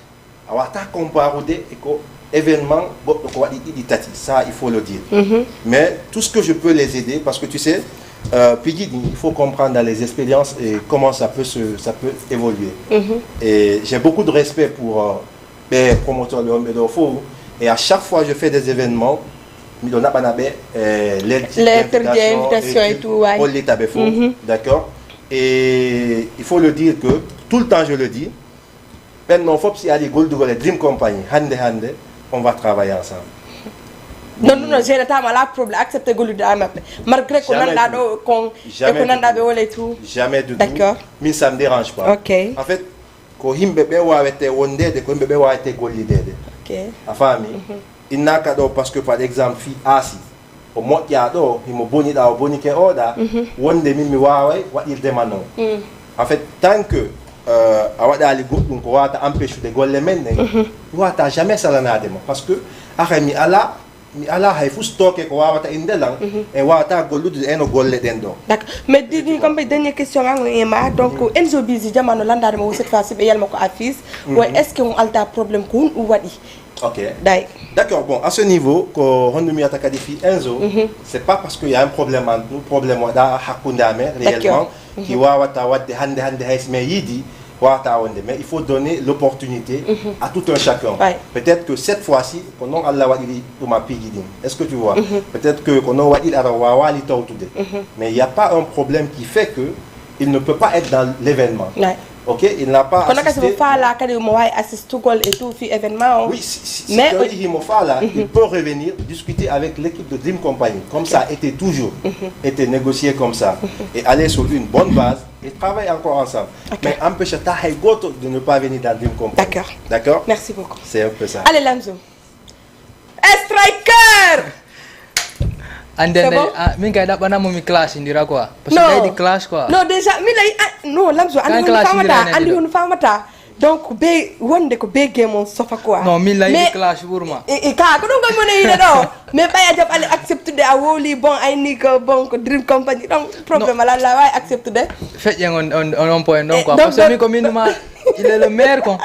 a wata comparude e ko Événement, goɗɗo ko waɗi ɗiɗi tati, ça il faut le dire. Mais tout ce que je peux les aider, parce que tu sais, euh, Piggy, il faut comprendre dans les expériences et comment ça peut se, ça peut évoluer. Et j'ai beaucoup de respect pour euh, ɓe promoteur ɓe wonɓe ɗo fof. Et à chaque fois je fais des événements, miɗo naɓana ɓe euh, lettre Lettre d'invitation et tout, ouais. Hollita ɓe fof, d'accord. Et il faut le dire que tout le temps je le dis, ɓen noon fof si ari gollugol e Dream Company hannde hannde, on va travailler ensemble. Non, non, non, je n'ai pas mal problème accepter gollude e maɓɓe, malgré ko Jamais nanɗa du ɗo kon e Jamais ko du nanɗa tout. Ɓe wole tout. Jamais du tout. D'accord. Min, ça me dérange pas. Ok. En fait, ko yimɓe ɓe wawete wondede, ko yimɓe ɓe wawete gollidede. Ok. A faami? Innaka ɗo parce que par exemple fii Aasi, o moƴƴa ɗo, himo boni ɗa, o bonike oɗa, wonde min mi waway waɗirde ma non. En fait, tant que euh, a waɗali goɗɗum ko wawata empêchude golle men ɗen, mi wawata jamais salanade ma, parce que ahay mi ala mi ala hay fuu stoke ko wawata inde lan, e wawata gollude eno golle ɗen ɗo. D'accord. Mais dini comme dernière question ma ngon e ma, donc Enzo Busy jamano landade mo cette fois si ɓe yalma ko affiche, o est-ce que on alta problème ko honɗum waɗi? Ok. Day. D'accord, bon, à ce niveau, ko honno mi wiyata kadi fii Enzo, c'est pas parce qu'il y a un problème entre nous, problème waɗa hakkunde amen réellement, ki wawata waɗde hannde hannde hay si men yiidi, wawata wonde, mais il faut donner l'opportunité à tout un chacun. Ouais. Peut-être que cette fois-ci ko non Allah waɗiri ɗum a piiji ɗin. Est-ce que tu vois? Peut-être que ko non waɗiri aɗa wawali tawtude. Mais il y a pas un problème qui fait que il ne peut pas être dans l'événement. Ouais. Ok, il n'a pas Kono kasi mo assisté. Faala kadi mo wawi assistugol e tout fi événement o. Oui, si, si, si Mais tawi himo faala, il peut revenir discuter avec l'équipe de Dream Company, comme ça a été toujours été négocié comme ça, et aller sur une bonne base et travailler encore ensemble. Mais empêche ta hay goto de ne pas venir dans Dream Company. D'accord. D'accord. Merci beaucoup. C'est un peu ça. Allez, Lamzo. Striker. Ande C'est ne bon? Ah, min kay ɗaɓɓanamo mi clash ndira quoi, parce que Non. Kaydi clash quoi. Non, déjà mi lay ah, non, Lamzo, andi Kan honno clash famata ndira andi ɗo. Honno famata. Donc be wonde ko be game on sofa quoi. Non, min lay Mais- clash ɓurma. E e ka ko ɗum gol mone yine ɗo. Mais ɓaya jaɓ ale acceptude a wowli bon ayni ko bon ko Dream Company ɗon problème ala la wawi acceptude. Feƴƴen on on on point ɗon Eh, quoi, donc, parce que min ko min ma il est le maire quoi.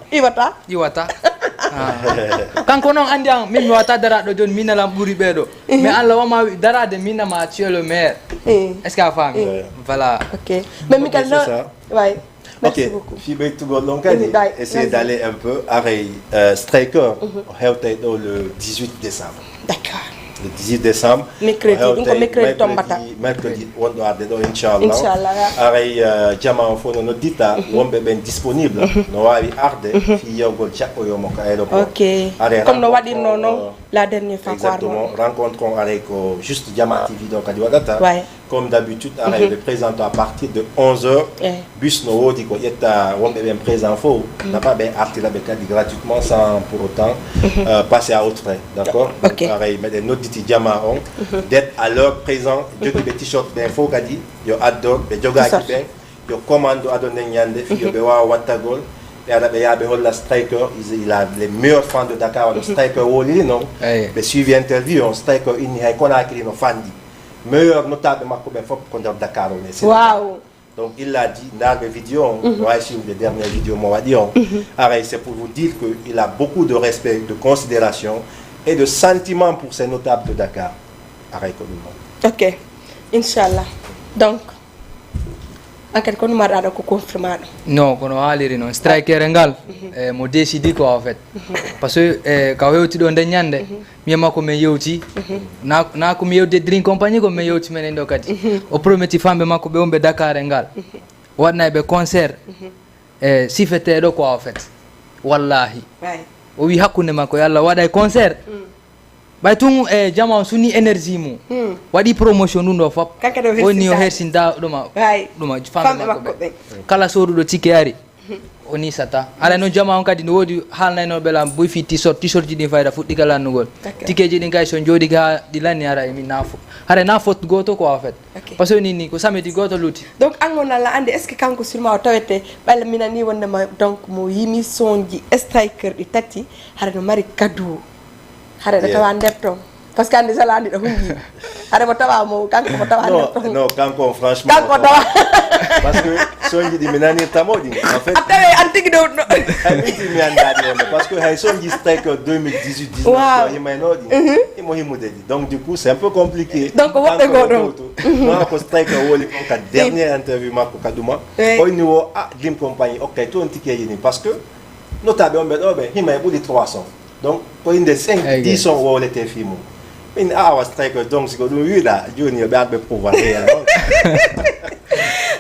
Iwata. Iwata. Ah. Kanko noon andi an min mi wata daraɗo joni min alam ɓuri ɓeɗo, mais Allah wama wi darade min ama tu es le maire. Eh. Est-ce que a faami? Voilà. Ok. Mais mi kadi C'est non. Ça. Way. Ok, Merci beaucoup. Fii ɓeytugol ɗon kadi, Day, essayer vas-y. D'aller un peu. Aray euh, Striker o hewtay ɗo le dix-huit décembre. D'accord. Le dix-huit décembre. Mercredi, O ɗum ko hewtay mercredi tombata. Mercredi wonɗo arde ɗo inchallah. Inchallah. Aray euh, jama o fof no noddita wonɓe ɓen disponible, no wawi arde fii yewgol jaɓɓoyomo ka aéroport. Ok. Aray Comme no rencontre waɗirno on, non euh, la dernière fois ko Exactement. arno. Rencontre on aray ko juste Jama T V ɗo kadi waɗata. Ouais. Comme d'habitude aray ɓe présente à partir de onze heures. Eh. Bus no woodi ko ƴetta wonɓe ɓen présent fof, naɓa ɓe artira ɓe kadi gratuitement sans pour autant euh, passer à autre frais, d'accord? Donc Ok. Aray meɗen nodditi jama on, d'être à l'heure présent, jogiiɓe t-shirt ɓen fof kadi yo addo, ɓe jogaaki T-shirt. Ɓen yo commande ado nden ñande fii yo ɓe waawa wattagol. Ɓe ara ɓe yaha ɓe holla Striker, il a les meilleurs fans de Dakar, wano Striker woliri non. Eyi. Ɓe suivi interview on, Striker inni hay Conakry no fanɗi. Meilleur notable makko ɓen fof ko nder Dakar on e Sénégal. Waaw. Donc il a dit, ndarɓe vidéo on, no wawi suivre dernière vidéo mo waɗi on. Aray c'est pour vous dire que il a beaucoup de respect, de considération et de sentiment pour ces notables de Dakar. Aray ko ɗum on. Ok. Inchallah. Donc enquête ko numarɗa ɗo ko confirma ɗo? Non, kono haaliri noon Striker e ngal e mo décidi quoi en fait. Parce que e ka o hewti ɗo nden ñande, mi e makko min yewti. Na na ko mi yewti e Dream Company ko min yewti minen ɗo kadi. O prometi famɓe makko ɓe wonɓe Dakar e ngal, o waɗna ɓe concert e sifeteɗo quoi en fait. Wallahi. Way. O wi hakkunde makko yo Allah waɗa e concert. Ɓay tun e jama on suni énergie mum. Waɗi promotion ɗum ɗo fop. Kanko ɗo Woni o hersinta. Hersinta ɗuma Hay. Ɗuma Famɓe famɓe makko makko ɓe. Ɓe kala soduɗo ticket ari. O nisata ala noon jama on kadi no woodi haalnaynoɓe lam boy fi t-shirt t-shirt ji ɗin fayda fuɗɗi ka lannugol. Ticket ji ɗin kay so jooɗi ka ɗi lanni ara e min na fo hara na fot goto quoi en fait. Parce que ni ni ko samedi goto lutti. Donc an on ala ande est ce que kanko sûrement o tawete ɓayla minani wondema donc mo yimi sonji Striker ɗi tati hara no mari kadu. Hara ɗo tawa nder ton. Parce que ande sala andi ɗo hunji. Hara mo tawa mo kanko mo tawa nder ton. Non, kanko on franchement. Kanko tawa. Parce que sonji ɗi mi nanirta mo ɗin, en fait. A tawi an tigi ɗo, ɗo. Hay min tigi mi anndaa ɗi wonde. Parce que hay sonji strike deux mille dix-huit dix-neuf, waaw, ko himayno ɗi. Mhm. Himo himude ɗi. Donc, du coup, c'est un peu compliqué. Donc, woɓɓe goo ɗon. Non, ko strike o woni kon ka dernier interview makko ka ɗuma. Oui. O inni wo, ah, Dream Company, ok, toon tikeji ni. Parce que notaaɓe on ɓe ɗo ɓe hima e ɓuri trois cents. Donc, ko inde cinq, dix cents wowlete fii mum. Min awa strike, donc, si ko ɗum wiɗa, jooni yo ɓe ar ɓe pouvoir réel on.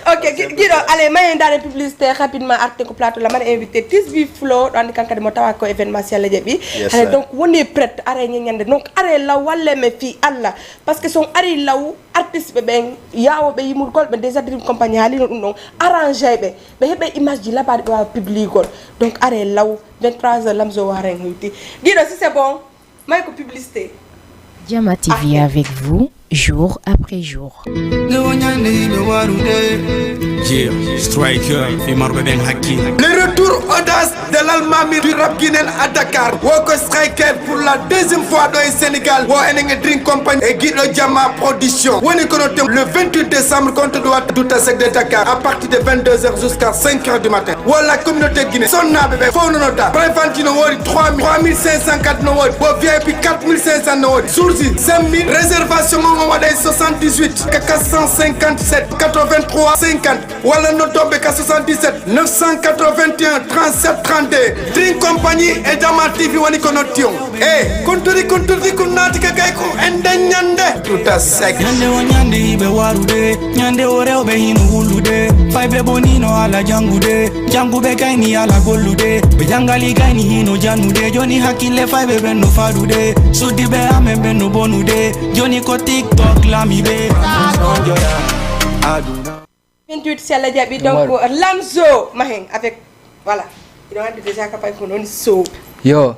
Ok, gi-, giɗo, allez, maye ndaare publicité rapidement, arte ko plateau la, mbaɗa invité Tisby Flow, ɗo anndi kankadi mo tawa ko événement si Allah jaɓi. Yes, allez, sir. Donc, woni prête, are ñeñande. Donc, are law, walle me fii Allah. Parce que son ari law, artiste ɓe ɓen, yaawo ɓe yimurgol, ɓe déjà Dream Company haalino ɗum ɗon, arrangé ɓe, ɓe heɓe image ji labaaɗi ɓe waawa publigol. Donc, are law, vingt-trois heures, Lamzo Waren hewti. Giɗo, si c'est bon, may ko publicité. Jama T V avec vous, jour après jour. Nde wonande yimɓe warude. Jir, Striker, fimarɓe ɓen hakkil. Le retour audace de l'Almami du rap guinéen à Dakar. Woko Striker pour la deuxième fois ɗo e Sénégal. Wo enen e Dream Company e Giɗo Jama Production. Woni kono tem le vingt-huit décembre, compte de Wata Douta Sec de Dakar à partir de vingt-deux heures jusqu'à cinq heures du matin. Wala communauté Guinée. Sonnaɓe ɓe fof no nodda. Prévente no woodi trois mille, trois mille cinq cents kadi no woodi. Bo V I P quatre mille cinq cents no woodi. Jour ji cinq mille. Réservation on o waɗa e soixante-dix-huit quatre cent cinquante-sept quatre-vingt-trois cinquante. Walla noddoɓe ka soixante-dix-sept neuf cent quatre-vingt-un trente-sept trente-deux. Dream Company e Jama T V woni ko notti on. E, kontori, kontori, ko naati ka kay ko enden ñande. Tout à sec. Ñande o ñande yiɓe warude, ñande o rewɓe hino wullude. Fayɓe bonino ala jangude, janguɓe kayni ala gollude. Ɓe jangali kayni hino jannude, joni hakkille fayɓe ɓen no faɗude. Suddiɓe amen ɓen no bonude, joni ko TikTok laami ɓe. Aduna. Vingt-huit, si Allah jaɓi, donc, Lamzo Mahen avec, voilà. Ino andi déjà ka pay ko non so. Yo,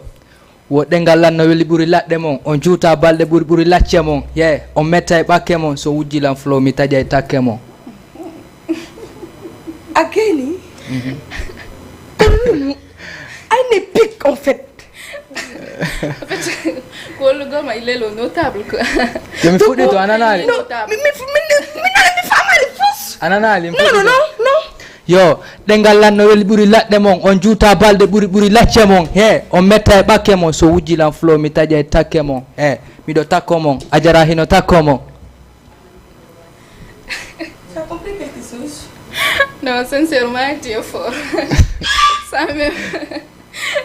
wo ɗengal lan no weli ɓuri laɗɗe mon, on juuta balɗe ɓuri ɓuri lacce mon. Ye, on metta e ɓakke mon, so wujji lan flow, mi taƴa e takke mon. A geni? Mhm. Kono ɗum, I need pick, en fait. En fait, ko hollugo ma, il est le notable, quoi. Yo mi fuɗɗito, a nanaali? Non, mi, mi, mi, mi, mi nanaali, mi faamaali fus. A nanaali, mi fuɗɗito. Non, non, non, non. Yo, ɗengal lan no weli ɓuri laɗɗe mon, on juuta balɗe ɓuri ɓuri lacce mon. He, on metta e ɓakke mon, so wujji lan flow, mi taƴa e takke mon. He, miɗo takko mon, a jara hino takko mon. Tu as compris quelque chose? Non, sincèrement, tu es fort. Ça même.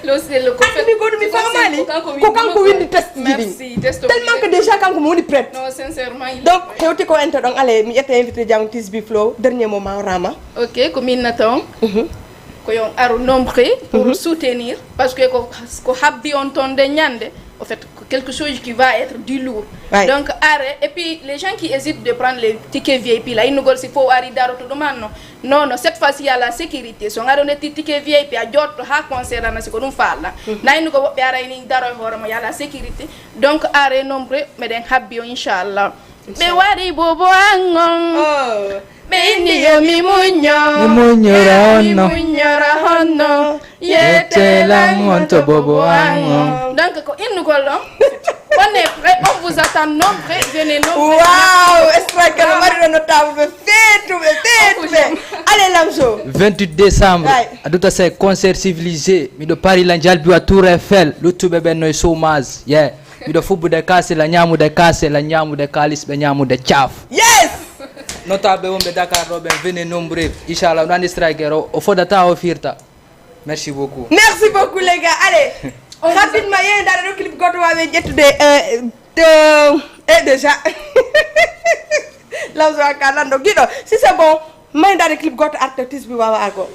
Lo, c'est le, ko mi goni mi faamaali. Ko kanko windi test ji ɗin. Merci, test. Tellement que déjà kanko mo woni prête. Non, sincèrement, il est prêt. Donc, hewti ko ento ɗon, allez, mi ƴetta invité jam Tisby Flow, dernier moment, Rama. Ok, ko min nata on. Mhm. Ko yon aru nombre pour soutenir, parce que ko, ko habbi on ton de ñande. En fait, quelque chose qui va être du lourd. Ouais. Donc, are, et puis les gens qui hésitent de prendre les tickets V I P là, innugol si fof ari daroto ɗum anno. Non, non, cette fois-ci, il y a la sécurité. So ngaɗo nde ti-, ticket V I P, a jotto ha concert ana si ko ɗum faalla. Mhm. Na innugo woɓɓe ara ini daro e hoore mo, il y a la sécurité. Donc, are nombre, meɗen habbi o, inchallah. Ɓe wari bobo an on. Oh. Ɓe inni yo mi muñño. Mi muññora honno. Mi muññora honno. Yettelam on to bobo an on. Donc, ko innugol ɗon. On est prêt, on vous attend nombreux, venez nombreux. Wow, Striker no mari ɗo notable ɓe feetuɓe, feetuɓe. Allez, Lamzo. Vingt-huit décembre, ouais, Adouta Seck, concert civilisé. Miɗo Paris la Njalbi wa Tour Eiffel, luttuɓe ɓen no e chômage. Yeah. Miɗo fubbude kaase la ñaamude kaase la ñaamude kaalis ɓe ñaamude caaf. Yes! Notable wonɓe Dakar ɗo ɓen, venez nombreux. Inchallah, on andi Striker o, o fodata o firta. Merci beaucoup. Merci beaucoup, les gars. Allez, rapidement, yéen daal le clip goto wawe ƴettude, euh, de, et déjà. Lamzo ka lando giɗo. Si c'est bon, may daal clip goto artiste bi wawa argo.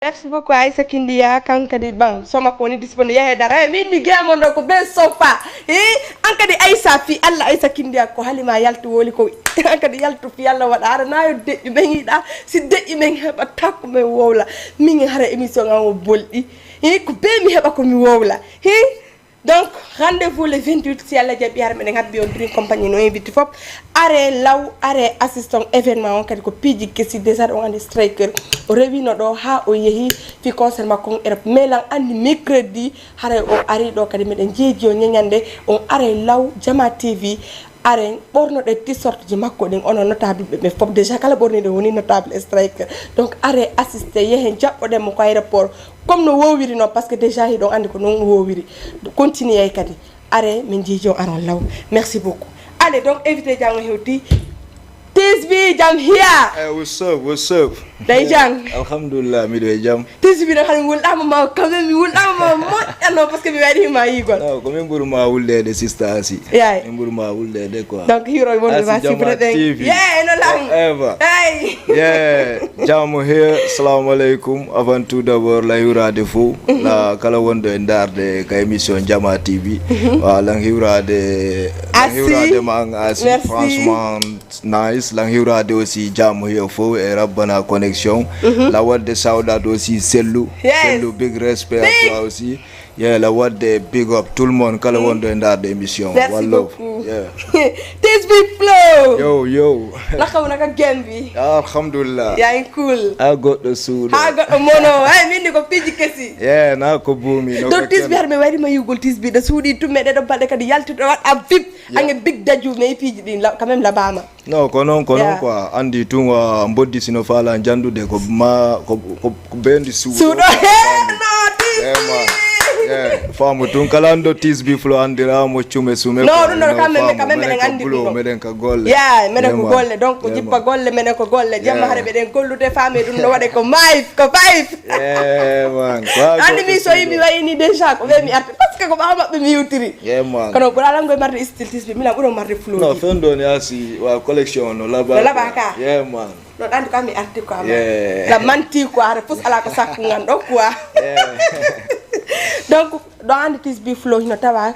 Merci beaucoup, Aïssa Kindia. Kan kadi, ban, soma ko woni disponible, yahe dara. Eh, min mi gemo ɗo ko be sofa. Eh, an kadi Aïssa fi Allah, Aïssa Kindia ko halima yaltu woli ko. An kadi yaltu fi Allah waɗa. Ara na yo deƴƴi men yiɗa. Si deƴƴi men heɓa takko men wowla. Min hara émission an o bolɗi. Eh, ko be mi heɓa ko mi wowla. Eh, donc, rendez-vous le vingt-huit, si Allah jaɓi, hara meɗen habbi on Dream Company no invite fop. Are law, are assistant événement on kadi ko piiji kesi, déjà ɗon andi Striker. O rewino ɗo ha o yehi fi concert makko on Europe. Mais lan andi mercredi, haray o ari ɗo kadi meɗen jeeji o ñañande on are law Jama T V. Are ɓornoɗe t-shirt ji makko ɗin, onon notable ɓe, ɓe fop déjà kala ɓorniɗo woni notable Striker. Donc are assisté, yehen jaɓɓoɗen mo ko aéroport. Comme no wowiri noon, parce que déjà hiɗon andi ko noon wowiri. Continue kadi. Are min jiijo aron law. Merci beaucoup. Allez, donc invité jango hewti. Tisbi jam hiya. Hey, what's up? What's up? Day jang. Alhamdulillah, miɗo e jam. Tisbi no hali wulɗama ma quand même mi wulɗama ma moƴƴano parce que mi waɗi ma yigol. No, ko min ɓuri ma wuldeede sista Asi. Yaay. Min ɓuri ma wuldeede quoi. Donc hiro wonde Asi ma Jama sifrete. T V. Yeah, no lang. Forever. Hey. Yeah, jamo here. Assalamu alaikum. Avant tout d'abord, la hiwrade fou. La kala wondo e darde ka émission Jama T V. Wa lan hiwrade. Lan Asi. Hiwrade ma an Asi. Merci. Franchement nice. Lan hiwrade aussi jamo here fou e Rabbana connexion. La wadde sawdat aussi Sellu. Yes. Sellu, big respect à Big. Toi aussi. Yeah, la wadde big up tout le monde kala wondo e darde émission. Merci One love. Beaucoup. Yeah. Tisbi Flow. Yo, yo. Naka wona ka gembi. Alhamdulillah. Yaay cool. A goɗɗo suuɗo. Ha goɗɗo mono. Ay min ko piiji kesi. Yeah, na ko buumi no. Donc tisbi har mi waɗi ma yugol tisbi da suuɗi tun meɗe ɗo balɗe kadi yaltuɗo waɗa vip. Ange big daju mais piiji ɗin la- quand même labama. No, ko noon, ko noon Yeah. Quoi. Andi tun wa mboddi sino faala jandude ko ma ko ko ko bendi suuɗo. Suuɗo. No Yeah, man. tisbi. Yeah. Faamu tun kala ando tisbi Flow andira mo cume sume. No, Quoi. Ɗum ɗo No, kam men- faamu, kam men meɗen meɗen ka andi bulo, ɗum ɗo. Meɗen ka golle. Yeah, meɗen Yeah, ko man. Golle donc Yeah, jippa man. Golle meɗen ko golle jamma Yeah. Hare meɗen gollude faami ɗum no waɗe ko mayf ko fayf. Yeah, man. Andi mi so yimi wayini déjà ko ɓe mi arti parce que ko ɓawa maɓɓe mi yewtiri. Yeah, man. Kono ɓura lango e marde style tisbi milan ɓuron marde flow. No, fen ɗo ni asi wa collection no laba. No laba ka. Yeah, man. No ɗandi ko ami arti ko ama. Yeah. La manti ko hare fus ala ko sakku ngan ɗo quoi. Yeah. Donc ɗo andi tisbi flow hino tawa.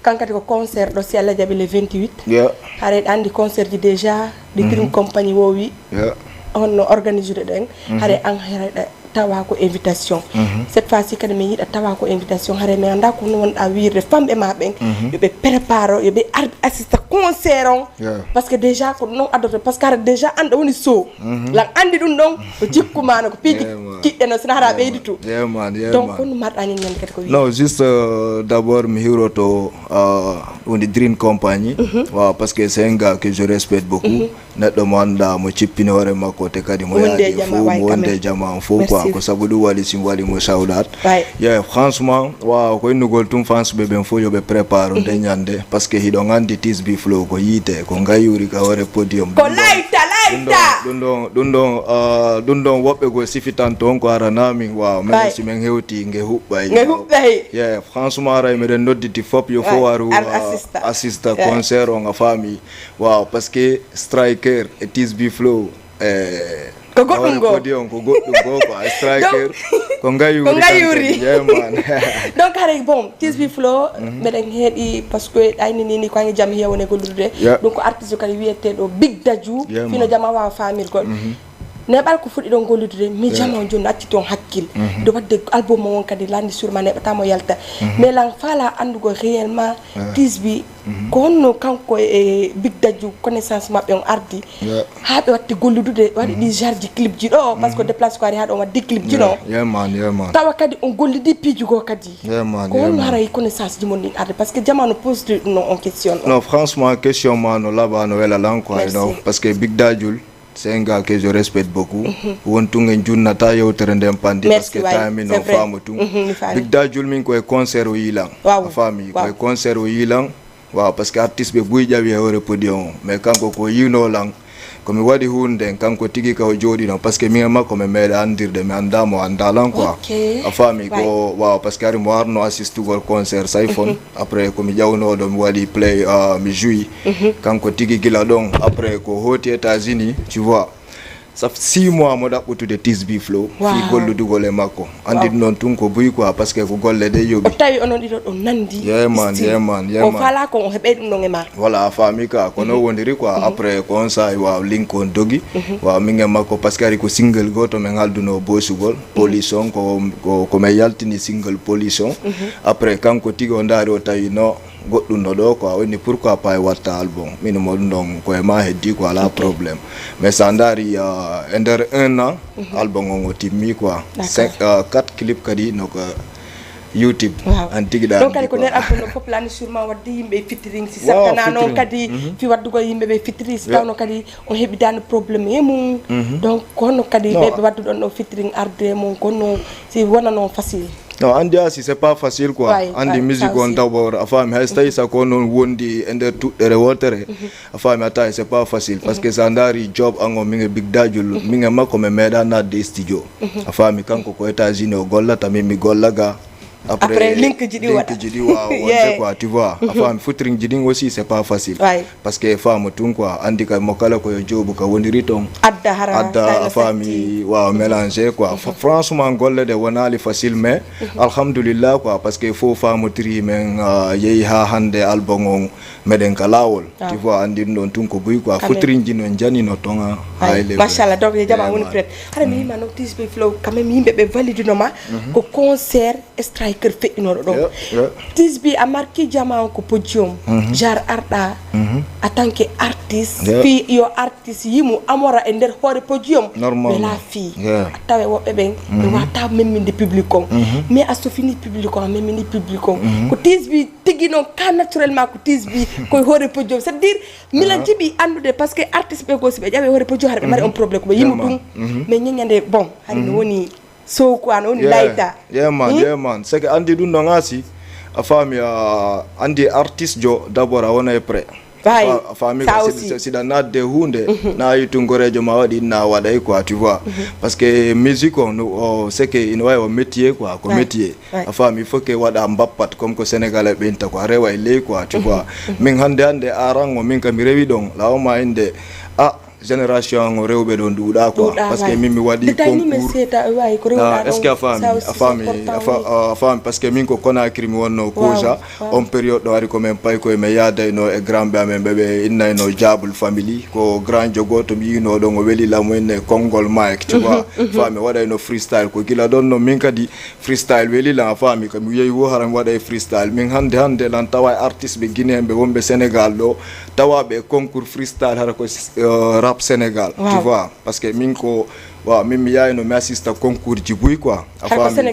Kan kadi ko concert ɗo si Allah jaɓi le vingt-huit. Yeah. Hare ɗo andi concert ji déjà ɗi Dream Company wowi. Yeah. Honno organisude ɗen. Hare an hare ɗa tawa ko invitation. Cette fois ci kadi min yiɗa tawa ko invitation hare mi anda ko no wonɗa wirde famɓe ma ɓen. Yo ɓe prépare yo ɓe ar assista concert on. Yeah. Parce que déjà ko ɗum ɗon addoto parce que hare déjà an ɗo woni so. Lan andi ɗum ɗon ko jikku ma no ko piiji Yeah, man. kiɗɗe no sina hara ɓeyditu. Yeah, man. Yeah, Donc man. Kono marɗa ñaññande kadi ko wiide. Non, juste euh, d'abord mi hiwroto euh, woni Dream Company. Waaw, parce que c'est un gars que je respecte beaucoup. Neɗɗo mo annda mo cippini hoore makko te kadi mo Wonde yaaji jama fof way mo quand wonde même. Jama fof quoi. Merci. Ko sabu ɗum waɗi si mi waɗi mo sawdat. Way. Yeah, franchement waaw ko innugol tun fans ɓe ɓen fof yo ɓe prépare nde ñande parce que hiɗon anndi Tisbi Flow ko yiite ko ngayuri ka hoore podium. Ko layta layta. Ɗum ɗon ɗum ɗon euh, ɗum ɗon woɓɓe go sifitanto on ko aranamin waaw mais Way. Si men hewti nge huɓɓay. Nge huɓɓay. Yeah, franchement aray meɗen nodditi fop yo fof waru Ar uh, assista. Assista Yeah. Concert on a famille. Waaw parce que Striker e Tisbi Flow e Ko goɗɗum go. Podium ko goɗɗum go quoi. Striker ko ngayuri Ko ngayuri. Yeah, man. Donc haray bon Tisbi Flow meɗen heeɗi parce que ayni nini ko ange jam heewone gollude. Yeah. Ɗum ko artiste kadi wiyeteɗo Big Daju. Yeah, Fino man. Jama wawa famirgol. Neɓal ko fuɗi ɗon gollude mi Jama on joni acci toon hakkil. Ɗo wadde album mo on kadi landi sur ma neɓatamo yalta. Mais lan fala andugo réellement Tisbi ko honno kanko e Big Daju connaissance maɓɓe on ardi. Yeah. Ha ɓe watti golludude waɗi ɗi jarji clip ji ɗo parce que déplace ko ari ha ɗo waddi clip ji ɗo. Yeah, man, yeah, man. Tawa kadi on gollidi piiji goo kadi. Yeah, man, Ko yeah, honno man. Haray connaissance ji mon ɗin arde parce que jamanu posde ɗum no on question o. Non, franchement question ma no laba no wela lan quoi. Merci. You know, parce que Big Dajul c'est un gars que je respecte beaucoup. Won tun en junnata yewtere nden pandi parce Merci que way. Time min C'est on Vrai. Famu tun. Mhm, mi faami. Big Dajul min ko e concert o yilan. Waaw. A faami ko Waaw. E concert o yilan. Waaw parce que artiste ɓe buy ƴawi e hoore podium o mais kanko ko yino lan. Ko mi waɗi hunde nden kanko tigi ka o jooɗino parce que min e makko mi meeɗa andirde mi annda mo annda lan quoi. Ok. A faami ko waaw parce que ari mo arno assistugol concert Sayfon. Après ko mi ƴawnoɗo mi waɗi play uh, mi joui. Kanko tigi gila ɗon après ko hooti États-Unis tu vois. Ça fait six mois mo ɗaɓɓutude Tisbi Flow. Fii golludugol e makko. Anndi ɗum noon tun ko buy quoi, parce que ko golle ɗe yoɓi. O tawi onon ɗiɗo ɗo nandi. Yeah, man, yeah, man, yeah, man. O faalaa ko o heɓey ɗum ɗon e ma. Voilà, a faami ka, ko noon woniri quoi. Après, ko on saa'i waaw link on dogi. Waaw, min e makko, parce que ari ko single gooto men haldunoo boosugol. Police on ko, ko, ko men yaltini single Police on. Après, kanko tigi o ndaari o tawi no goɗɗum no ɗo quoi, o inni pourquoi pas e watta album. Min mo ɗum ɗon ko e ma heddi ko alaa problème. Mais sa ndaari, euh, e nder un an, album on o timmi quoi. Cinq, euh, quatre clip kadi no ko YouTube. An tigi ɗa donc kadi ko nder album ɗon fof lani sûrement wadde yimɓe featuring si sartana noon kadi fi waddugol yimɓe ɓe featuring si tawno kadi on heɓidano problème e mum. Donc ko honno kadi ɓe ɓe wadduɗon ɗo featuring arde e mum ko honno si wona noon facile? Non, anndi a si c'est pas facile quoi. Anndi musique on d'abord a faami hay so tawi sa ko noon wondi e nder tuɗɗere wootere. A faami a tawi c'est pas facile parce que sa ndaari job an o min e Big Dajul min e makko min meeɗa naatde studio. A faami kanko ko États-Unis o gollata min mi golla ga. Après link ji ɗi waɗa. Link ji ɗi waawa wonde quoi, tu vois. A faami featuring ji ɗin aussi c'est pas facile. Parce que faamu tun quoi, anndi kay mo kala ko yo joobu ka woniri ton. Adda hara adda a faami waawa mélanger quoi. Franchement golle ɗe wonaali facile mais alhamdulillah quoi, parce que fof faamotiri men, ah, yehi ha hannde album on meɗen ka laawol. Tu vois, anndi ɗum ɗon tun ko buy quoi. Featuring ji no jani no toŋa. Machallah, donc yo jama woni prête. Hara mi yima no Tisbi Flow quand même yimɓe ɓe validino ma ko concert Striker feƴƴinooɗo ɗo. Tisbi a marki jama on ko podium. Genre arɗa en tant que artiste fii yo artiste yimu amora e nder hoore podium. Wela fii a tawa e woɓɓe ɓen ɓe wata memminde public on. Mais a sofini public on a memmini public on ko Tisbi tigi noon ka naturellement ko Tisbi koye hoore podium c'est à dire mila jiɓi anndude parce que artiste ɓe goo si ɓe ƴawe hoore podium hara ɓe mari on problème ko ɓe yimu ɗum. Mais ñeñande bon hari no woni sow quoi no woni layta. Yeah man, yeah man, c'est que anndi ɗum ɗon a si a faami a anndi artiste jo d'abord a wona e prêt. A faami ka siɗa naatde huunde na a yi tun goreejo ma waɗi inna a waɗay quoi, tu vois. Parce que musique on o c'est que ina wawi o métier quoi, ko métier. A faami il faut que waɗa mbappat comme ko sénégalais ɓe inta ko a rewa e ley quoi, tu vois. Min hannde hannde aran o min ka mi rewi ɗon lawma innde a génération an o rewɓe ɗo nduuɗa quoi. Parce que min mi waɗi concours. Est-ce que a faami? A faami, a faami parce que min ko Conakry mi wonno Kouja. On période ɗo ari ko min pay koye min yaadayno e grandɓe amen ɓe ɓe innayno Jabul Family ko grand jo gooto mi yino ɗon o weli lamo inne konngol Mike, tu vois. Faami waɗayno freestyle ko gila ɗon no min kadi freestyle weli lan a faami ka mi yehi wo hara mi waɗa e freestyle min hannde hannde lan tawa e artiste ɓe guinéen ɓe wonɓe sénégal ɗo tawa ɓe concours freestyle hara ko euh, rap sénégal, tu vois. Parce que min ko waaw min mi yayno mi assista concours ji buy quoi a faami.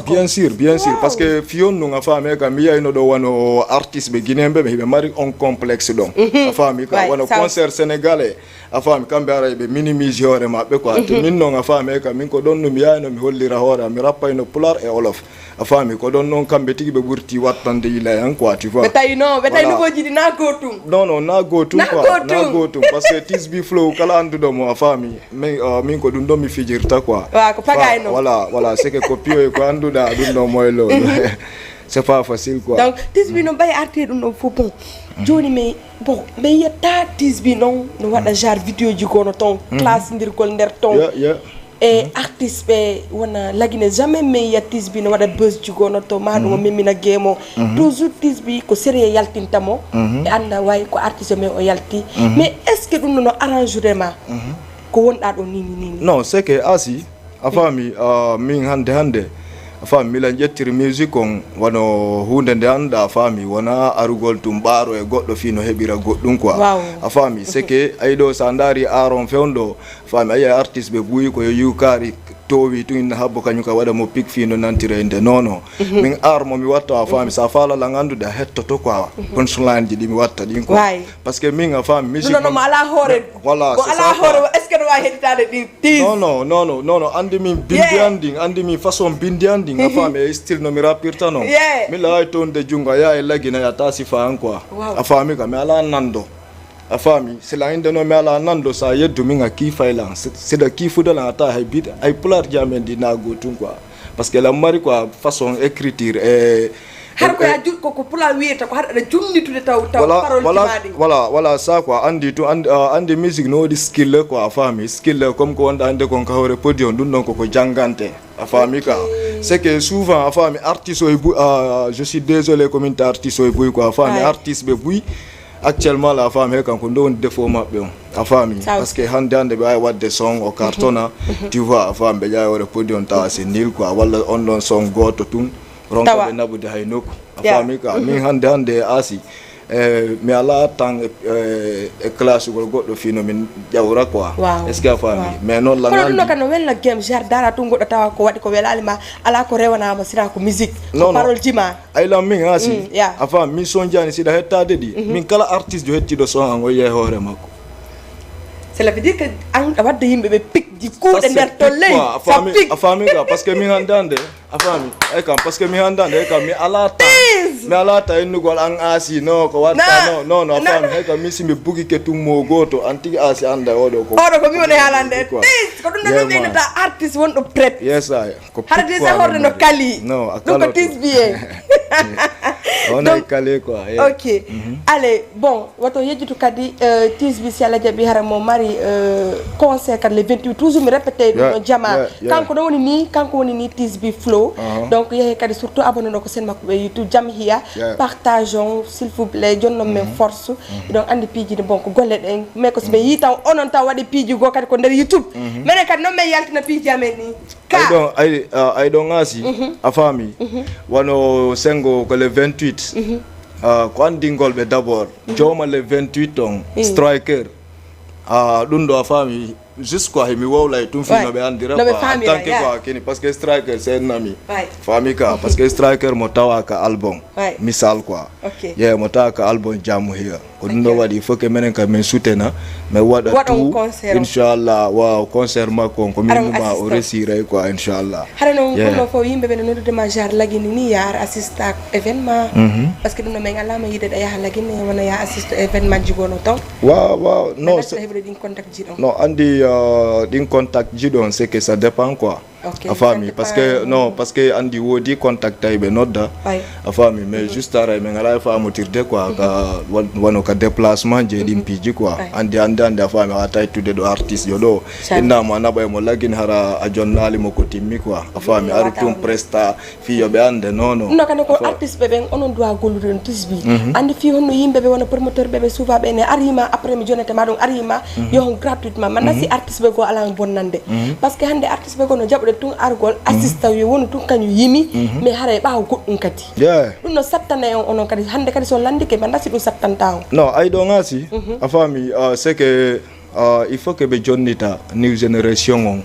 Bien sûr, bien sûr, parce que fiyon ɗum a faami ka mi yayno ɗo wano artiste ɓe guinéen ɓe ɓe hiɓe mari on complexe ɗon a faami ka wano concert sénégalais. A faami kamɓe ara ɓe minimise hoore maɓɓe quoi te min noon a faami e ka min ko ɗon no mi yayno mi hollira hoore am mi rappayno pular e olof. A faami ko ɗon noon kamɓe tigi ɓe ɓurti wattande yila en quoi, tu vois. Ɓe tawi non ɓe tawi nouveauji ɗi na gootum. Non non na gootum quoi, na gootum parce que Tisbi Flow kala annduɗo mo a faami. Min euh, min ko ɗum ɗo mi fijirta quoi. Wa ko pagay non. Voilà, voilà, c'est que ko piyo e ko annduɗa ɗum ɗo moylo. C'est pas facile quoi. Donc Tisbi noon ɓay arti ɗum ɗon fof bon. Jooni mais bon mais yetta Tisbi noon no waɗa genre vidéo ji gono ton classindirgol nder ton. E artiste ɓe wona lagine jamais mais ya Tisbi no waɗa buzz ji gono to ma ɗum o memina gemo. Toujours Tisbi ko sérieux yaltinta mo. Ɓe annda way ko artiste mais o yalti. Mais est ce que ɗum no arrange ma ko wonɗa ɗo nini nini? Non, c'est que asi a faami, ah, min hannde hannde a faami milan ƴettiri musique on wano huunde nde annda a faami wona arugol tum ɓaaro e goɗɗo fii no heɓira goɗɗum quoi. A faami c'est que ayi ɗo sa ndaari aaron fewndo a faami ayi artiste ɓe buyi ko yo yukaari towi tun inna habbo kañum ka waɗa mo pic fii no nantira e nde non non. Min aar mo mi watta a faami sa faala lan anndude a hettoto quoi. Punchline ji ɗi mi watta ɗin quoi. Parce que min a faami musique non non mo ala hoore. Voilà, c'est ça quoi. Est ce que no wawi heɗitade ɗi? Non non non non non non, anndi min bindi an ndin, anndi min façon bindi an ndin a faami e style no mi rappirta non. Min laway townde junngo a yaha e lagina a tasi fa an quoi. A faami ka mi ala nanndo. A faami sila innde no mi ala nanndo sa yeddu min a kiifay lan sida kiifude lan a tawa hay bit ay pular ji amen ɗi na goo tun quoi. Parce que lan mari quoi façon écriture e Har ko ya jun-, ko, ko pulaar wiyata, ko har aɗa junnitude taw, taw voilà, parole voilà, ji ma ɗin. Voilà, voilà, ça quoi, andi tu, andi, ah, andi musique no waɗi skill quoi, a faami? Skill comme ko wonɗa hannde kon ka hoore podium, ɗum ɗon koko janngante, a faami ka? Ok. C'est que souvent, a faami, artiste o e buy, ah, je suis désolé, ko min ta artiste o e buy quoi, a faami? Ay. Artiste ɓe buy, actuellement la, a faami, he kanko ɗo woni défaut maɓɓe on, a faami? Ça aussi. Parce que hannde hannde ɓe wawi waɗde son o cartona, mhm, tu vois, a faami, ɓe ƴawi hoore podium tawa c'est nul quoi, walla on ɗon son gooto tun, ronka tawa ɓe naɓude hay nokku. A faami ka? Min hannde hannde e Asi, eh, mi alaa temps e, eh, e classugol goɗɗo fii no min ƴawra quoi. Waaw. Est-ce que a faami? Waaw. Mais noon la kono ɗum ɗo nganndi. Kan no welna game, genre dara tun goɗɗo tawa ko waɗi ko welaali ma, alaa ko rewanaama sina ko musique, ko parole ji ma. Ay lan min Asi. Mm, yeah. A faami, min sonjaani siɗa hettaade ɗi. Mhm. Min kala artiste jo hettiiɗo son an o yehi hoore makko. Cela veut dire que an a wadde yimɓe ɓe pic ji kuuɗe nder to ley. Ça, c'est pic quoi. A faami, a faami ka, parce que min hannde hannde, a faami, ay kam, parce que mi hannde hannde, ay kam, mi alaa ta, mi alaa ta innugol an Asi, no, ko watta, no, no, no, a faami, ay kam, min si mi bugike tun mo gooto, an tigi Asi annda oɗo ko. Oɗo ko mi woni haalande. Quoi. Tis, ko ɗum ɗo min ɓeynata artiste wonɗo prêt. Yes, I. Ko hara pic déjà quoi, horde no kali. No, a ɗum ko kaloto. Tis biye. On a calé quoi, yeah. Ok. Mhm. Allez, bon, woto yejjitu kadi, euh, Tis bi si Allah jaɓi hara mo mari, euh, concert kadi le vingt-huit, toujours mi répété ɗum no jama. Yeah, yeah. Kanko ɗo woni ni, kanko woni ni Tis bi Flow. Uh-huh. Donc yehe kadi surtout abonné ɗo ko sen makko ɓe YouTube Jam Hiya. Yeah. Partage on, s'il vous plaît, jonnon men force. Mhm. Ɗon andi piiji ɗi bon ko golle ɗen. Mais ko si ɓe yi taw onon taw waɗi piiji goo kadi ko nder YouTube. Mhm. Menen kadi non men yaltina piiji amen ni. Ay ɗon, ay, ah, ay ɗon Asi, mhm, a faami? Mhm. Wano sengo ko le vingt-huit. Mhm. Ah, ko anndingol ɓe d'abord. Mhm. Jooma le vingt-huit on, mm, Striker. Ah, ɗum ɗo a faami, juste quoi, mi wowlay tun fii no ɓe anndira quoi, en tant que quoi, kini, parce que Striker, c'est un ami. Faami ka, parce que Striker mo tawa ka album. Misal quoi. Ok. Yeah, mo tawa ka album Jam Hiya. Ko ɗum ɗo waɗi, il faut que menen ka min sutena, min waɗa tout, inchallah, waaw, concert makko on, ko min numa o resiray quoi, inchallah. Hara noon, yeah, kono fof yimɓe ɓe no noddude ma genre Lagine ni, ya ar assista événement. Mhm. Parce que ɗum ɗo min alama yiide ɗa yaha Lagine, wona ya assiste événement ji gono ton. Waaw, waaw, non, c'est heɓude ɗin contact ji ɗon. Non, andi, euh, ɗin contact ji ɗon, c'est que ça dépend quoi. Ok, a faami, parce que, non, parce que andi woodi contact ay ɓe nodda. A faami, mais juste aray min alaa e faamotirde quoi, ka, wan-, wano ka déplacement je ɗin piiji quoi. Andi, andi, andi, a faami, a waawata ittude ɗo artiste jo ɗo. Inna mo a naɓa e mo Lagine hara a jonnaali mo ko timmi quoi. A faami, ari tun presta fii yo ɓe annde, non, non. No kane ko artiste ɓe ɓen, onon duwa gollude ɗon Tis bi. Mhm. Andi fii honno yimɓe ɓe wano promoteur ɓe ɓe souvent ɓe ne ari ma après mi jonnete ma ɗum ari ma yo hon gratuitement. Man si artiste ɓe goo alaa bonnande. Mhm. Parce que hannde artiste ɓe goo no jaɓude tun argol, assista yo wonu tun kañum yimi, mais haray ɓaawo goɗɗum kadi. Yeah. Ɗum no sattana e on onon kadi. Hannde kadi so on lanndike, mi anndaa si ɗum sattanta on. Non, ay ɗo ngaasi, a faami, ah, c'est que, ah, il faut que ɓe jonnita new generation on,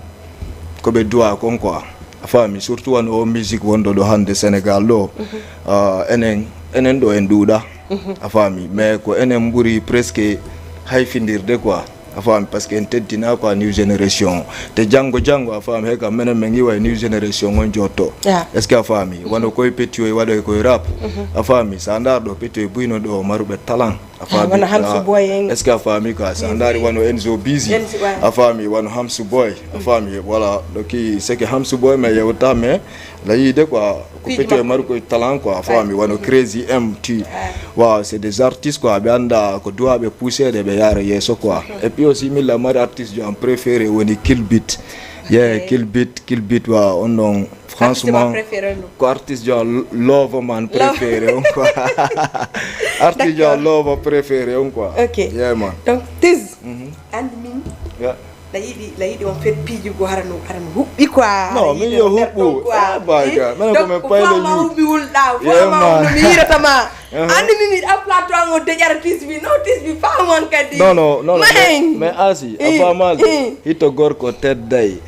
ko ɓe duwa kon quoi. A faami, surtout wano o musique wonɗo ɗo hannde Sénégal ɗo. Mhm. Ah, enen, enen ɗo en ɗuuɗa. Mhm. A faami, mais ko enen ɓuri presque hayfindirde quoi. A faami, parce que en teddina quoi new generation. Te janngo, janngo, a faami, he kam menen min iwa e new generation on jotto. Ah. Est-ce que a faami? Mhm. Wano koye petit o e waɗoy koye rap. Mhm. A faami, sa ndaar ɗo petit o e buyno ɗo maruɓe talent. A faami? Wano Hamsu Boy en. Est-ce que a faami quoi? Sa ndaari wano Enzo Busy. Enzo, ouais. A faami, wano Hamsu Boy. A faami, voilà. Donc, c'est que Hamsu Boy, mais yewta, mais la yiide quoi. Ko petit o e maru koye talent quoi. A faami, wano Crazy M T. Ouais. Waaw, c'est des artistes quoi. Ɓe annda ko duwa ɓe pousser ɗe ɓe yaara yeeso quoi. Mhm. Et puis aussi, min la mari artiste jo am préféré woni Kill Beat. Yeah, ok. Kill Beat, Kill Beat, waaw, on ɗon. Franchement, ko artiste jo lo-, love man préféré on quoi. Artiste jo love préféré on quoi. Ok. Yeah, man. Donc, Tis, mhm, anndi min, yeah, la yiɗi, la yiɗi on fet piiji go hara no, hara no huɓɓi quoi. Non, min yo huɓɓu. Ah, my God. Menen ko min payle yu. Huɓɓi wulɗa, yeah, man. No mi yirata ma. Uh-huh. Anndi min mi ɗan plateau an o deƴara Tis bi. No, Tis bi faamu an kadi. Non, non, non, non, mais, mais Asi, a faamaali? Eh. Hito gorko tedday.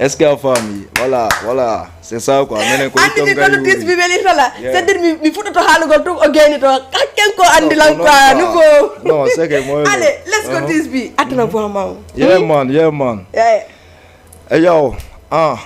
Est-ce que a faami? Voilà, voilà. C'est ça quoi. Menen ko anndi mi kono Tis bi welirtala. Yeah. C'est-à-dire mi, mi fuɗɗoto haalugol tun o gayni to. Hakken ko anndi lan quoi. Non, c'est que moi. Allez, let's go, uh-huh, Tis bi. Attana voix ma o. Yeah, man, yeah, man. Yeah. Hey, yo, ah.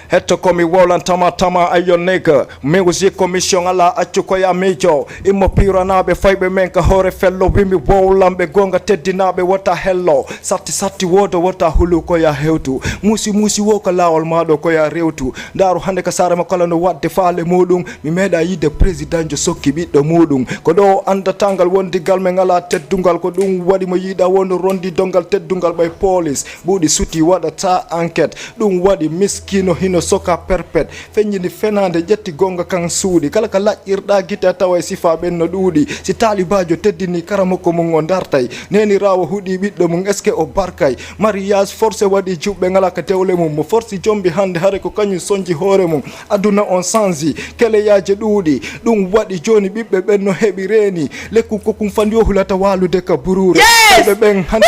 Hetto ko mi wowlan tama tama ayo nigga. Music commission ala accu ko ya miijo. Immo piranaaɓe fayɓe men ka hoore fello. Wi mi wowlan ɓe goonga teddinaaɓe wota hello. Satti satti woodo wota hulu ko ya hewtu. Muusi muusi wo ko laawol maaɗo ko ya rewtu. Ndaaru hannde ka saare ma kala no waɗde faale muɗum. Mi meeɗa yiide président jo sokki ɓiɗɗo muɗum. Ko ɗo o anndatangal wondigal men ala teddungal. Ko ɗum waɗi mo yiɗa wonde rondi dongal teddungal ɓay police. Ɓuuɗi suti waɗata enquête. Ɗum waɗi miskino hino soka perpet. Feññini fenaande ƴetti goonga kan suuɗi. Kala ka laƴƴirɗa gite a tawa e sifa ɓen no ɗuuɗi. Si taalibaajo teddini karamoko mum o dartay. Neeniraawo huɗi ɓiɗɗo mum est-ce que o barkay? Mariage forcé waɗi juɓɓe ngala ka dewle mum. Mo forsi jombi hannde hare ko kañum sonji hoore mum. Aduna on sanji. Keleyaaje ɗuuɗi. Ɗum waɗi jooni ɓiɓɓe ɓen no heɓi reeni. Lekku ko kum fan yo hulata waalude ka buruure. Yes! Ɓe ɓen hannde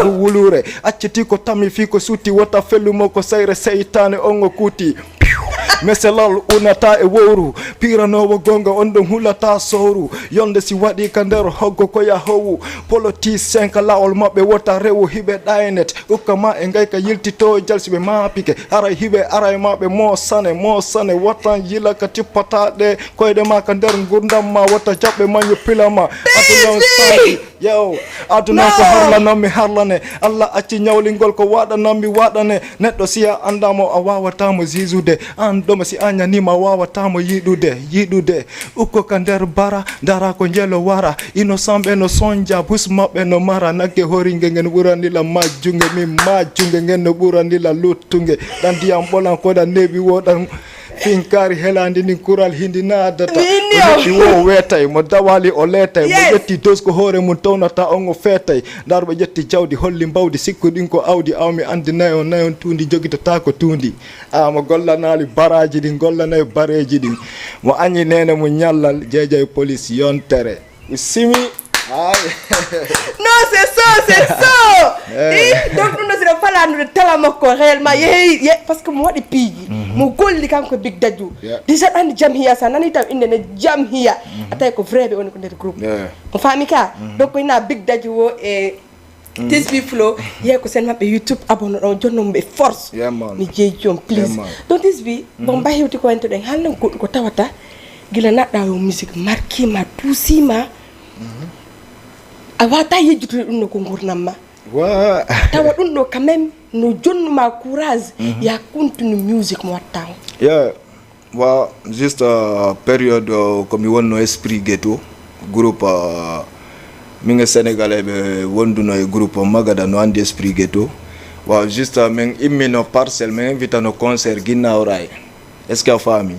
wuluure. Acciti ko tami fii ko sutti wota fellumo ko sayre seytaane on o kuti. Meselal unata e wowru. Piranoowo goonga on ɗon hulata sowru. Yolnde si waɗi ka nder hoggo ko ya howu. Politicien ka laawol maɓɓe wota rewu hiɓe ɗaynet. Ukka ma e ngayka yiltito jalsi ɓe maapike. Haray hiɓe aray ma ɓe moosane, moosane. Watan yila ka tippata ɗe koyɗe ma ka nder ngurdam ma wota jaɓɓe ma yo pila ma. Aduna on sanji. Yo, aduna ko harlanan mi harlane. Allah acci ñawlingol ko waɗanan mi waɗane. Neɗɗo si a anndaa mo a waawata mo ziizude. An ɗoma si a ñanima a waawata mo yiɗude, yiɗude. Ukko ka nder bara, dara ko njelo wara. Innocent ɓe no sonja, bus maɓɓe no mara. Nagge horinge ngen ɓurani la majjunge, min majjunge ngen no ɓurani la luttunge. Ɗan ndiyam ɓolan ko ɗan neeɓi woɗan. Finkaari helaandi ndin kural hindi naadata. Min yo. O ƴetti wo o weetay, mo dawali o leetay, mo Yes. ƴetti dos ko hoore mum townata on o feetay. Ndar ɓe ƴetti jawdi holli mbawdi sikku ɗin ko awdi aw mi anndi nayon, nayon tuundi jogitata ko tuundi. A mo gollanaali baraaji ɗin, gollanay bareeji ɗin. Mo añi neene mum ñallal, jeejay polis yontere. Mi simi. Ay. Non, c'est ça, c'est ça. Eh, donc ɗum ɗo siɗa falanude tala makko réellement yehi ye parce que mo waɗi piiji mo golli kanko big dadju. Yeah. Déjà ɗan jamhiya sa nani taw inde ne jamhiya a tawi ko vrai ɓe woni ko nder groupe. Yeah. O faami ka? Donc ina big dadju o e tisbi flow yehi ko sen maɓɓe youtube abonno ɗon jonno mo ɓe force. Yeah, man. Mi jeeji on please. Yeah, man. Donc tisbi bon mba hewti ko wento ɗen haalnan goɗɗum ko tawata gila naɗɗa yo musique marquima duusima a wata yejjutude ɗum no ko gurnam ma Wa. tawa ɗum ɗo quand même no jonnuma courage ya continue musique mo watta on. Yeah. Wa, juste uh, période uh, ko mi wonno esprit ghetto groupe uh, min e sénégalais ɓe wonduno e groupe magada no andi esprit ghetto. Wa, juste uh, min immino parcelle min invitano concert ginnawray. Est ce que a faami?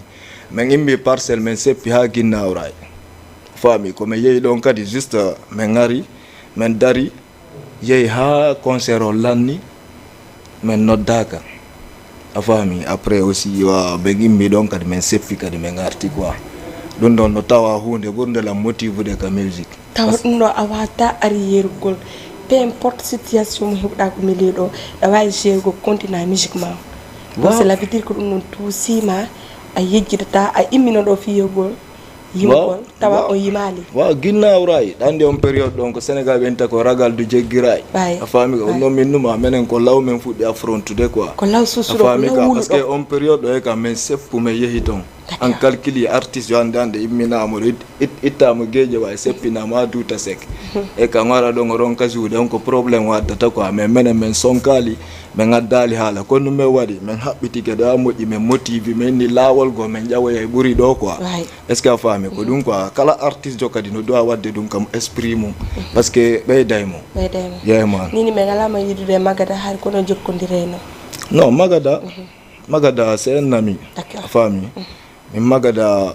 Min immi parcelle min seppi ha ginnawray. Faami ko min yehi ɗon kadi juste uh, min ngari min dari yehi ha concert o lanni. Min noddaka. A faami? Après aussi wa ɓe gimmi ɗon kadi min seppi kadi min arti quoi. Ɗum ɗon no tawa hunde ɓurde lan motivude ka musique. Tawa ɗum ɗo a wata ari yerugol peu importe situation mo heɓɗa ko milieu ɗo ɗa wawi jerugo continue musique ma. Donc cela veut dire ko ɗum ɗon tuusima a yejjitata a immino ɗo fiyogol yimgol tawa o yimaali. Wa ginnaaw raay ɗa anndi on période ɗon ko sénégal ɓe inta ko ragal du jeggi raay. A faami ka? On ɗon min numa menen ko law men fuɗɗi affrontude quoi. Ko law susuɗo ko law wuluɗo. Parce que on période ɗo e ka men seppu men yehi ton. An calculi artiste yo annde annde imminamo ɗo ittamo geeƴe wa e seppinamo ha duuta sek. E ka ngara ɗon o ronka juuɗe on ko problème waddata quoi mais menen men sonkali. Min ngaddaali haala kono min waɗi min haɓɓitike ɗo a moƴƴi min motivi min inni laawol goo min ƴawoya e ɓuri ɗo quoi. Est ce que a faami ko ɗum quoi kala artiste jo kadi no dowa waɗde ɗum kam esprit mum. Parce que ɓeyday mo. Yeey man. Nini min alama yiɗude magada hari kono jokkondireyno. Non, magada. Magada c'est un ami. A faami. Min magada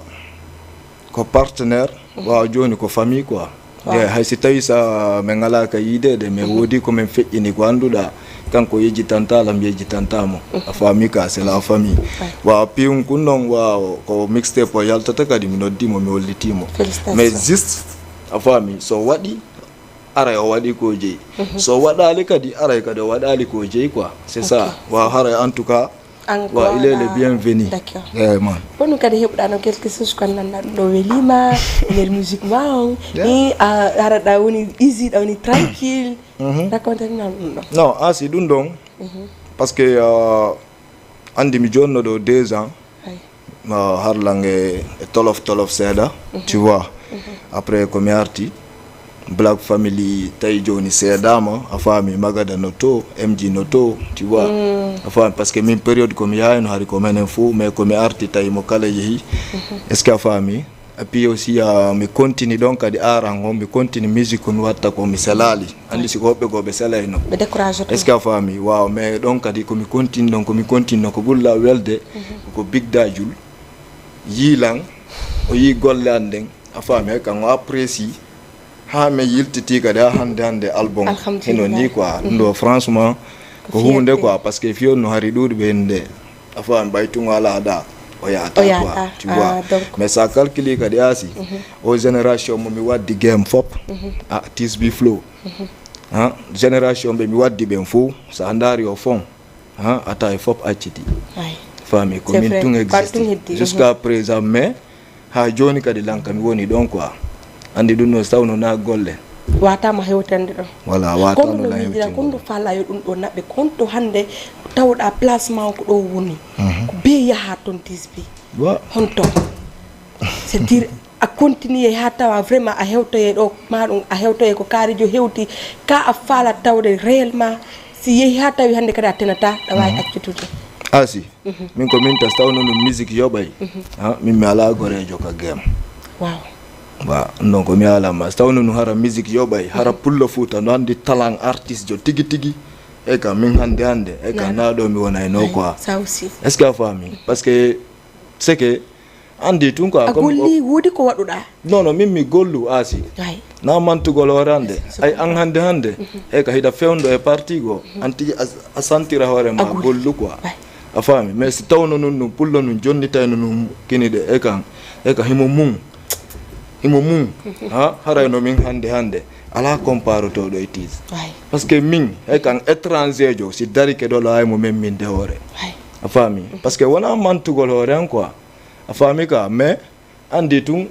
ko partenaire. Waaw jooni ko famille quoi. Eyi hay si tawi sa min ngalaa ka yiideede min woodi ko min feƴƴini ko annduɗaa. Kanko yejjitanta lam yejjitanta mo. A faami ka c'est la famille. Waaw piyum kun noon waaw ko mixtape o yaltata kadi mi noddi mo mi hollitii mo. Mais juste a faami so waɗi aray o waɗi ko jeyi. So waɗaali kadi aray kadi o waɗaali ko jeyi quoi. C'est ça. Waaw haray en tout cas. Wa il est le bienvenu. D'accord. Eyi man. Ko ɗum kadi heɓuɗa noon quelque chose ko nanna ɗum ɗo welima e nder musique ma on. Ni a araɗa woni easy ɗa woni tranquille. Raconte mi noon ɗum ɗo. Non asi ɗum ɗon. Parce que uh, Anndi mi jonno ɗo deux ans. Ay. Ah, harlange e tolof tolof seeɗa, tu vois. Après ko mi arti, Black Family tawi jooni seedaama, a faami, Magada no to, M G no to, tu vois. A faami, parce que min période ko mi yaayno hari ko menen fuu, mais ko mi arti tawi mo kala yehi. Est-ce que a faami? Et puis aussi, ah, mi continue ɗon kadi aran on, mi continue musique ko mi watta ko mi selaali. Anndi si ko hoɓɓe goo ɓe selayno. Ɓe décourage to. Est-ce que a faami? Waaw, mais ɗon kadi ko mi continue ɗon, ko mi continue ɗon, ko ɓurla welde, ko Big Dajul. Yiilan, o yii golle an ɗen, a faami, hay kan o apprécie. Haa mi yiltitii kadi haa hannde hannde album. Alhamdulillah. Hino nii quoi. Ɗum ɗo franchement, ko huunde quoi, parce que fiyon no hari ɗuuɗi ɓe hannde. A faami, ɓay tun o alaa ɗa, o yahata quoi, tu vois. Mais sa calcule kadi Asi, o génération mo mi waddi game fop, a Tisbi Flow. Ha, génération ɓe mi waddi ɓen fuu, sa ndaari o fon, ha, a tawi fop acciti. Ay. Faami, ko min tun existi. Jusqu'à présent, mais haa jooni kadi lan ka mi woni ɗon quoi. Anndi ɗum no sawno na golle. Waataama hewtande ɗon. Voilà, waataama na hewtande. Kono no wiidira, kono no faala yo ɗum ɗo naɓɓe, kono to hannde tawɗa placement ko ɗo woni. Ko be yaha toon Tisbi. Wa. Honto? C'est-à-dire, a continue haa tawa vraiment a hewtoye ɗo, ma ɗum a hewtoye ko kaarijo hewti, ka a faala tawde réellement, si yehi haa tawi hannde kadi a tenata, ɗa waawi accutude. Asi, min ko min tas tawno no musique yoɓay. Ha, min mi alaa goreejo ka game. Waaw. Wa, non ko mi alaa ma. Tawno no hara musique yoɓay, hara pullo Fuuta no anndi talent artiste jo tigi tigi. E ka min hannde hannde, e ka na ɗo mi wonayno quoi. Ça aussi. Est-ce que a faami? Parce que c'est que anndi tun quoi, a golli, woodi ko waɗuɗa? Non, non, min mi gollu Asi. Ay. Na mantugol hoore an de. Ay, an hannde hannde. E ka hiɗa fewndo e parti goo. An tigi a, a santira hoore ma gollu quoi. Ay. A faami? Mais si tawno nun, nun pullo nun jonnitayno nun kini de e kan. E ka himo mun. Himo mun. Ha, haray no min hannde hannde. Alaa comparotooɗo e Tiis. Ay. Parce que min, e kan étranger jo, si darike ɗo laawi mo men min de hoore. Ay. A faami? Parce que wona mantugol hoore an quoi. A faami ka, mais anndi tun,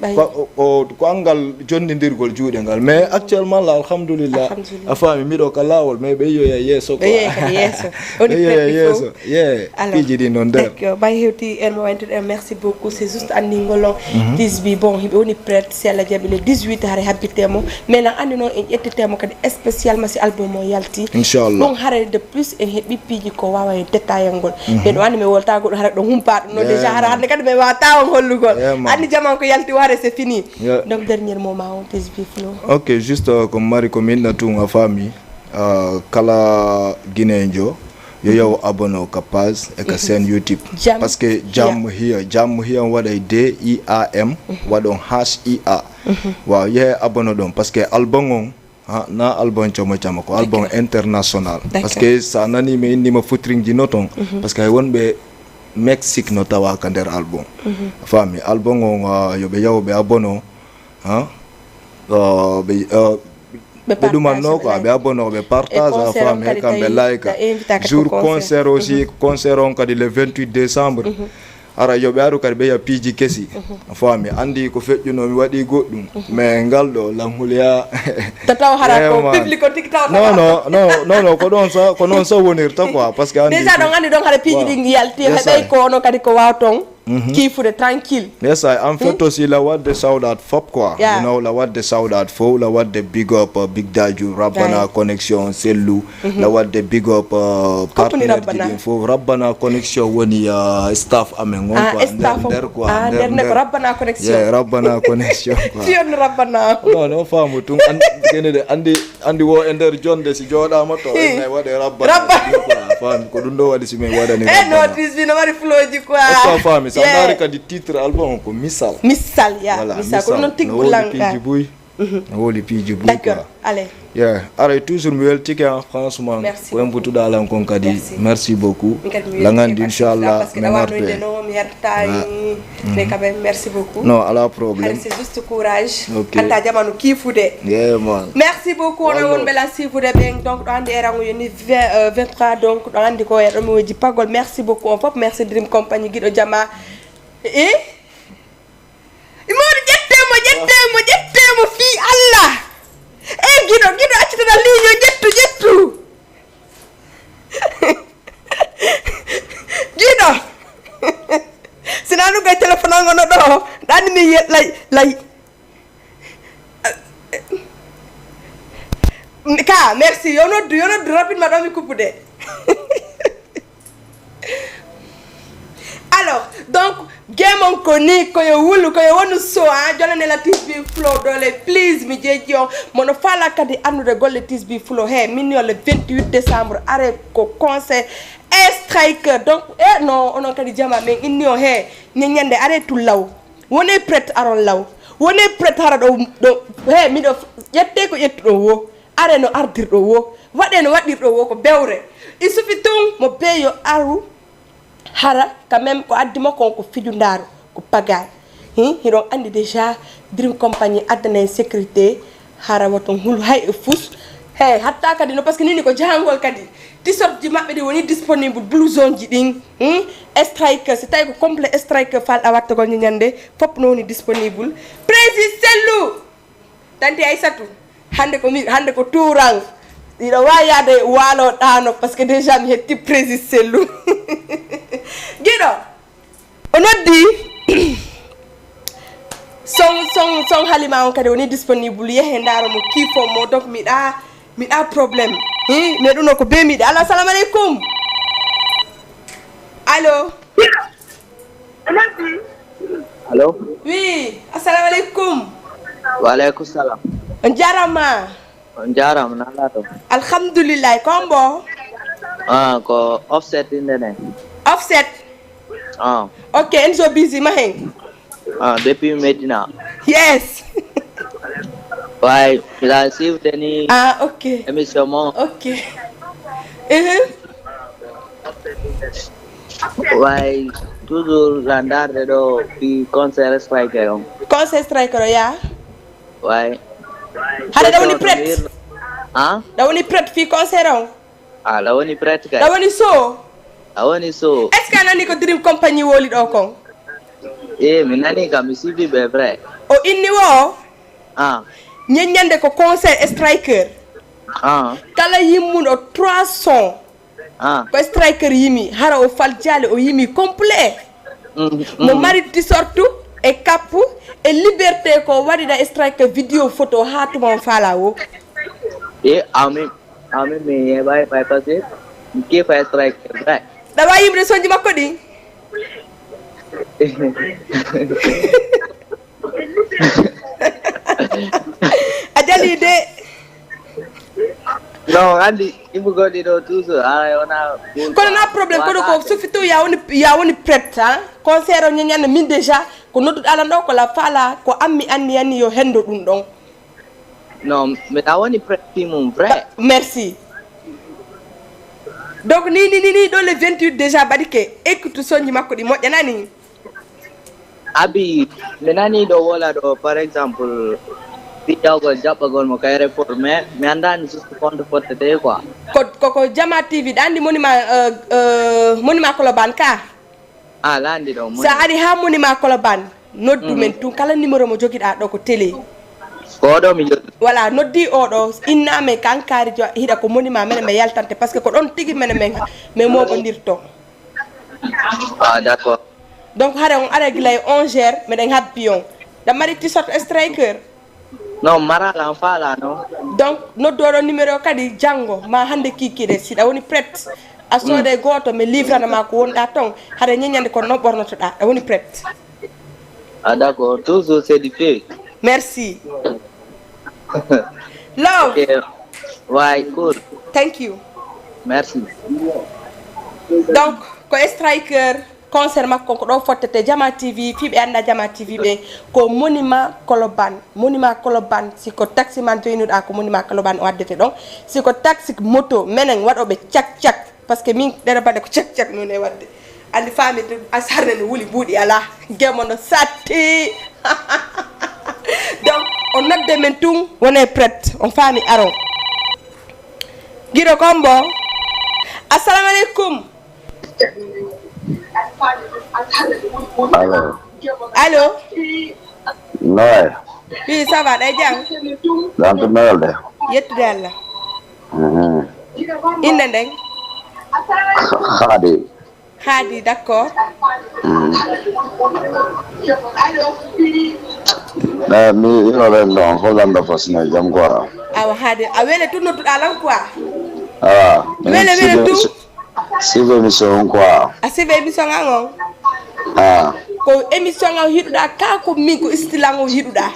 ko, o, o, ko anngal jonnindirgol juuɗe ngal. Mais actuellement la, alhamdulillah, a faami, miɗo ka laawol, mais ɓe yiyoya yeeso quoi. Ɓe yiyoya yeeso. Ɓe yiyoya yeeso. Yeah. Piiji ɗi noon nder. D'accord, ɓay hewti en mo waytude en, merci beaucoup. C'est juste anndingol on. Tisbi, bon, hiɓe woni prête, si Allah jaɓi le dix-huit hare habbitemo. Mais lan anndi noon en ƴettitemo kadi spécialement si album o yalti. Inchallah. Ɗum hare de plus en heɓi piiji ko wawa e détaillangol. Nden o anndi mi wolta goɗɗo hara ɗo humpaɗo no déjà hara hannde kadi mi wata on hollugol. Anndi jaman ko yalti ware c'est fini. Donc dernier moment on Tisbi Flow. Ok, juste, euh, ko mari ko minna tun a faami. Euh, kala Guinéen jo yo yaw abonné ka page e ka chaîne YouTube. Parce que Jam Hiya, Jam Hiya waɗay D I A M, waɗon H I A. Waaw, yehe abonné ɗon parce que album on, ha, na album camo camo, ko album international. Parce que sa nani mi inni ma featuring ji no ton, parce que hay wonɓe Mexique no tawa ka nder album. A faami, album on, ah, yo ɓe yaw ɓe abonné, ha. Ah, ɓe, ah, ɓe ɗumanno quoi, ɓe abonné, ɓe partage, a faami, e kam ɓe like. Jour concert aussi, concert on kadi le vingt-huit décembre. Ara yo ɓe aru kadi ɓe yiya piiji kesi. A faami, anndi ko feƴƴuno mi waɗi goɗɗum. Mais ngal ɗo lan huliya. To taw hara ko public on tigi taw. Non, non, non, non, non, ko ɗon sa, ko noon sa wonirta quoi, parce que anndi déjà ɗon anndi ɗon hara piiji ɗi yalti, heɓay ko ono kadi ko wawa ton. Kiifude tranquille. Yes, I, en fait aussi la waɗde sawdat fop quoi. You know, la waɗde sawdat fof, la waɗde big up, uh, Big Daju, Rabbana Connection, Sellu, la waɗde big up, uh, partenaire ji ɗin fof, Rabbana Connection woni, uh, staff amen on quoi, nder, nder quoi, nder, nder. Rabbana Connection. Yeah, Rabbana Connection quoi. Fiyon Rabbana. Non, non, faamu tun, an-, kene de, anndi, anndi wo e nder jonde si jooɗaama to, en nay waɗe Rabbana. Rabba. Faami, ko ɗum ɗo waɗi si min waɗani Rabbana. Eh, no, Tisbi no mari flowji quoi. Est-ce que a faami? Sa ndaari kadi titre album on ko Misal. Misal, ya. Voilà, Misal, ko ɗum noon tiggu langa. No woni piiji buy. No woni piiji buy quoi. D'accord, allez. Yeah, aray toujours mi weltike, hein, franchement. Merci beaucoup. Ko en butuɗa lan kon kadi. Merci. Merci beaucoup. Langan inchallah, parce que mi warta. No, mi hertani. Mais quand même, merci beaucoup. Non, ala problème. Allez, c'est juste courage. Ok. Kanta jamanu kiifude. Yeah, man. Merci beaucoup, onon wonɓe la siifude ɓen. Donc, ɗo anndi e rango yoni vingt, euh, vingt-trois. Donc, ɗo anndi ko e ɗo mi woji pagol. Merci beaucoup, on fof. Merci Dream Company, Giɗo Jama. Eh? Imoɗo ƴettemo, ƴettemo, ƴettemo fii Allah. Eh, Giɗo, Giɗo, accitana liiño, ƴettu, ƴettu. Oh, ɗan mi ye-, lay, lay. Ka, merci. Yo noddu, yo noddu rapidement, ɗo mi kuppude. Alors, donc, gemon ko ni, ko yo wulu, ko yo wonu so, hein, jolane la T S B Flow dole, please, mi jeji on. Mono fala kadi annude golle T S B Flow, he, min yo le vingt-huit décembre, are ko concert Striker. Donc, eh, non, onon kadi jama, men inni on, he, ñeñande, are tun law. Wone prête aron law. Wone prête hara ɗo, ɗo, he, miɗo ƴette ko ƴettuɗo wo. Are no ardirɗo wo, waɗe no waɗirɗo wo, ko bewre. Il suffit tun mo beyo aru, hara quand même ko addi mo kon ko fijundaaru, ko pagaay. Hin, hiɗon andi déjà Dream Company addana en sécurité, hara woton hulu hay e fus. Hey, hatta kadi no, parce que nini ko jahangol kadi. T-shirt ji maɓɓe ɗi woni disponible, blouson ji ɗin. Hmm? Striker, si tawi ko complet striker falɗa wattagol ñande, fop no woni disponible. Prési Sellu! Tanti Aysatu, hannde ko mi, hannde ko tuuran. Hiɗo waawi yaade waalo ɗaano, parce que déjà mi hetti prési Sellu. Giɗo, o noddi. Son, son, son Halima on kadi woni disponible. Yehe ndaaro mo, kiifo mo, donc miɗa, miɗa problème. Hi, mais ɗum ɗo ko be miɗa. Allo, assalamu aleykum. Allo. Allo? Oui, assalamu aleykum. Wa aleykum salam. On jarama. On jarama, na lato? Alhamdulillah, ko hombo? Ah, ko Offset inde ne. Offset. Ah, Ok, Enzo Busy, ma hen. ah, depuis Medina. Yes. Way, mbiɗa suivre ni Ah, ok. Émission mo. Ok. Mhm. Way, toujours la ndarde ɗo fi concert Striker on. Concert Striker o ya. Way. Hade ɗa woni prête. Ah? Ɗa woni prête fi concert on. Ah, la woni prête kay. Ɗa woni so. A woni so. Est-ce que a nani ko Dream Company woli ɗo kon? Eh, mi nani kam, mi suivi ɓe vrai. O inni wo. Ah, Ñeññande ko concert Striker. Ah, Kala yimmuɗo trois cents. Ah. Ko Striker yimi, hara o faljaali, o yimi complet. Mm, Mo mm. Mari t-shirt e kappu e liberté ko waɗiɗa Striker vidéo photo ha tuma on faala wo. E ami ami mi yeɓay fay parce que mi ke fay Striker vrai. Ɗa wawi yimde sonji makko ɗi? A jali de. Non, andi imbugol ɗi ɗo toujours, a wona. Kono na problème, kono ko sufi to ya woni, ya woni prête, hein. Concert o ñañande min déjà ko nodduɗo ala ɗo ko la fala ko ammi anni anni yo hendo ɗum ɗon. Non, mais a woni prête fi mum vrai. Merci. Donc ni ni ni ni ɗo le vingt-huit déjà baɗike, écoute sonji makko ɗi moƴƴa nani. Abi, mi nani ɗo wola ɗo par exemple fiyawgol jaɓɓagol mo kay report, mais mi andani juste compte fottete quoi. Ko koko Jama T V ɗa andi monument, euh, euh, monument Colobane ka. A landi ɗo mo. Sa ari ha monument Colobane noddu men tun kala numéro mo jogiɗa ɗo ko télé. Ko ɗo mi jogui. Voilà, noddi oɗo inna men kankari jo hiɗa ko monument menen mi yaltante parce que ko ɗon tigi menen men men moɓondirto. Ah, d'accord. Donc hare on ara gila e onze heures meɗen habbi on. Ɗa mari t-shirt Striker? Non, marala on fala non. Donc noddu oɗo numéro kadi janngo ma hannde kikiɗe si ɗa woni prête a soode gooto mi livrana ma ko wonɗa ton hare ñeñande kono noon ɓornotoɗa ɗa woni prête. Ah, d'accord, toujours c'est du feu. Merci. Love. Ok. Why, cool. Thank you. Merci. Donc ko Striker. Concert makko ko ɗo fottete Jama T V, fii ɓe annda Jama T V ɓe ko monument Colobane. Monument Colobane, si ko taximan joynuɗa ko monument Colobane o waddete ɗon. Si ko taxi moto menen waɗoɓe cak cak, parce que min ɗeɗo baɗe ko cak cak non e wadde. Andi faami to a sarde no wuli buuɗi ala. Gemo no satti. Donc on nodde men tun wone prête on faami aron. Giɗo kombo. Assalamu aleykum. Allo. Allo. Noy. Oui, ça va, ɗay jang? Jam to mewle. Yettude Allah. Mhm. Inde nden? Hadi. Haadi, d'accord. Eh, mi inoɗen ɗon holanda fas ne jam quoi. Awa, haadi, a wele tun nodduɗa lan quoi. Ah, wele wele tun. Sive émission on quoi. A sive émission an on. Ah. Ko émission an hiɗuɗa ka ko min ko istilan on hiɗuɗa.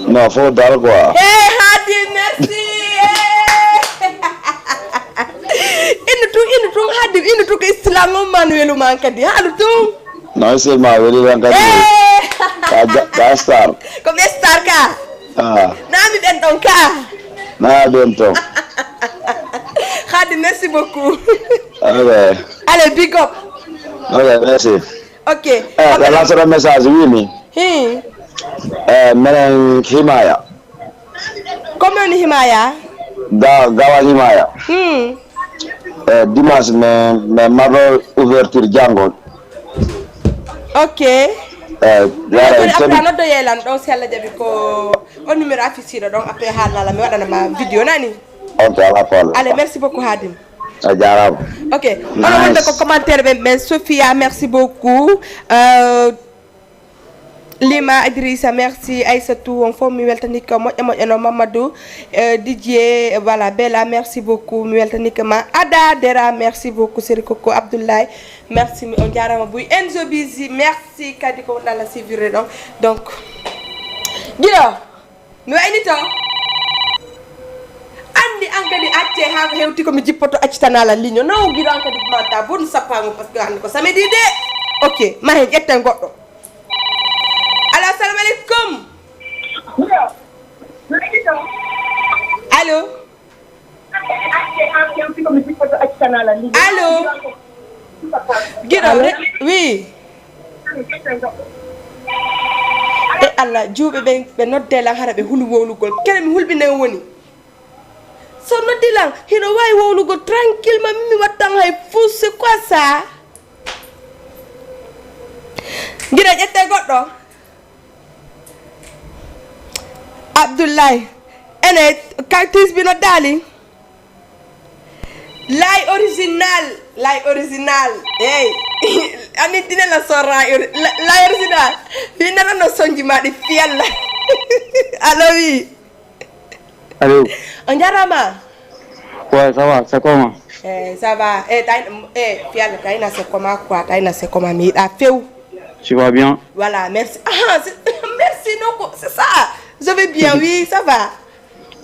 Non, faut dal quoi. Eh, haadi, merci. Inu tun, inu tun, haadi, inu tun ko istilan on man welu man kadi. Halu tun. Non, c'est ma weli lan kadi. Eh. Ka ja- ka star. Ko be star ka. Ah. Nami ben don ka. Na ben ton. Haadi, merci beaucoup. Ok. Allez, big up. Ok, merci. Ok. Eh, la lancé un message, oui, mi. Hmm. Eh, menen himaya. Combien de himaya? Ga gawa himaya. Hmm. Eh, dimanche mais mais marro ouverture jango. Ok. Eh, yara après noddo yelan ɗon si Allah jaɓi ko on numéro affiché ɗo ɗon après haalnala mi waɗanama vidéo nani. Ok, ala problème. Allez, merci beaucoup Hadim. A jarama. Ok. Onon wonɓe ko commentaire ɓen ɓen Sophia, merci beaucoup. Euh, Lima Idrissa, merci. Aissatou, on fof mi weltanike moƴƴa moƴƴa no Mamadou, euh, Didier, voilà, Bella, merci beaucoup, mi weltanike ma. Ada Dera, merci beaucoup. Seri Koko Abdoulaye, merci, mi on jarama buy. Enzo Bizi, merci kadi ko wonɗa la suivre ɗon. Donc, Guido, mi wayni to. Andi an kadi acce ha ko hewti ko mi jippoto accitana la ligne. Non, Guido, an kadi mata bon sappango parce que hande ko samedi de. Ok, ma hen ƴetten goɗɗo. Allo, assalamu aleykum. Allo. Allo. Guiɗo. Oui. E Allah, juuɓe ɓen ɓe nodde lan hara ɓe hulu wowlugol kene mi hulɓinay woni. So noddi lan hino wawi wowlugol tranquillement, min mi wattan hay fou. C'est quoi ça? Guiɗo, ƴette goɗɗo. Abdullahi, ene, ka tisbi no daali. Lay original, lay original. Hey. Ani dine la sora, lay original. Fi nana no sonji ma di fialla. Allo, oui. Allô. On jarama. Ouais, ça va, c'est comment? Eh, ça va. Eh, t'as, eh, fialla, t'as une c'est comment quoi? T'as une c'est comment? Mi da few. Tu vas bien? Voilà, merci. Ah, merci, non, c'est ça. Je vais bien, oui, ça va.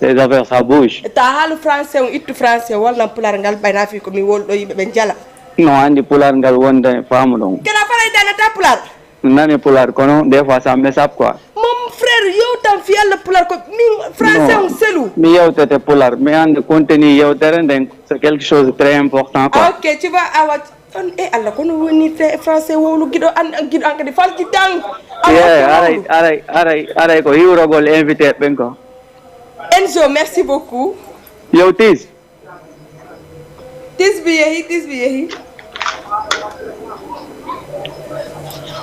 Les affaires, ça bouge. Ta halu français, on ittu français, wala pular ngal bayna fi ko mi woldo yibe ben jala. Non, andi pular ngal wonde faamu ɗon. Kena faray dana ta pular. Nani pular kono des fois ça me sape quoi. Mon frère, yo tan fi yalla pular ko min français on selu. Mi yewtete pular, mais ande contenu yewtere nden c'est quelque chose de très important quoi. Ah, ok, tu vois, awa on e Allah kono woni français wowlu gido an gido an kadi falji tan. Yeah, aray aray aray aray ko hiwrogol invité ɓen ko. Enzo, merci beaucoup. Yo tis. Tisbi yehi, tisbi yehi.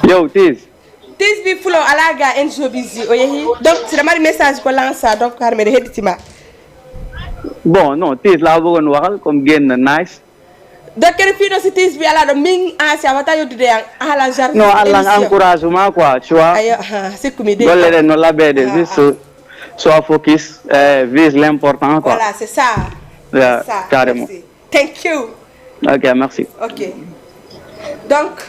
Yo tis. Tisbi fulo alaga Enzo bizi o yehi. Donc si mari message ko lansa donc har mede hedditima. Bon, non, tis la bëggoon waxal comme génn nice. Dokkere fiɗo si tisbi ala ɗo min a si a wata yoddude an a halan jardin. Non, Allah encouragement quoi, tu vois. Ayo, ha, sikkumi de. Golle ɗen no labede, juste soit focus, euh, vise l'important quoi. Voilà, c'est ça. Yeah, c'est ça. Carrément. Merci. Thank you. Ok, merci. Ok. Donc,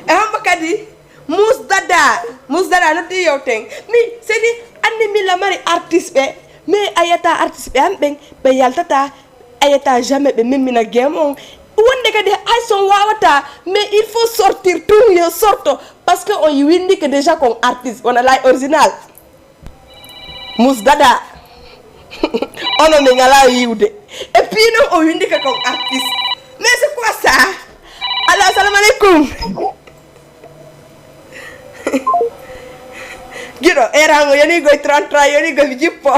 e hombo kadi Mous Dada, Mous Dada noddi yewten. Mi seni anni mi la mari artiste ɓe, mais a yetta artiste ɓe an ɓen ɓe yaltata. A yetta jamais ɓe memmina game on. Wonde kadi hay son wawata, mais il faut sortir tout yo sorto parce que on windike déjà kon artiste wona lay original. Mous Dada. Ono mi ngala yiwde. Et puis non o windike kon artiste. Mais c'est quoi ça? Allo, assalamu alaikum. Giɗo erango yoni goy trente-trois yoni goy jippo.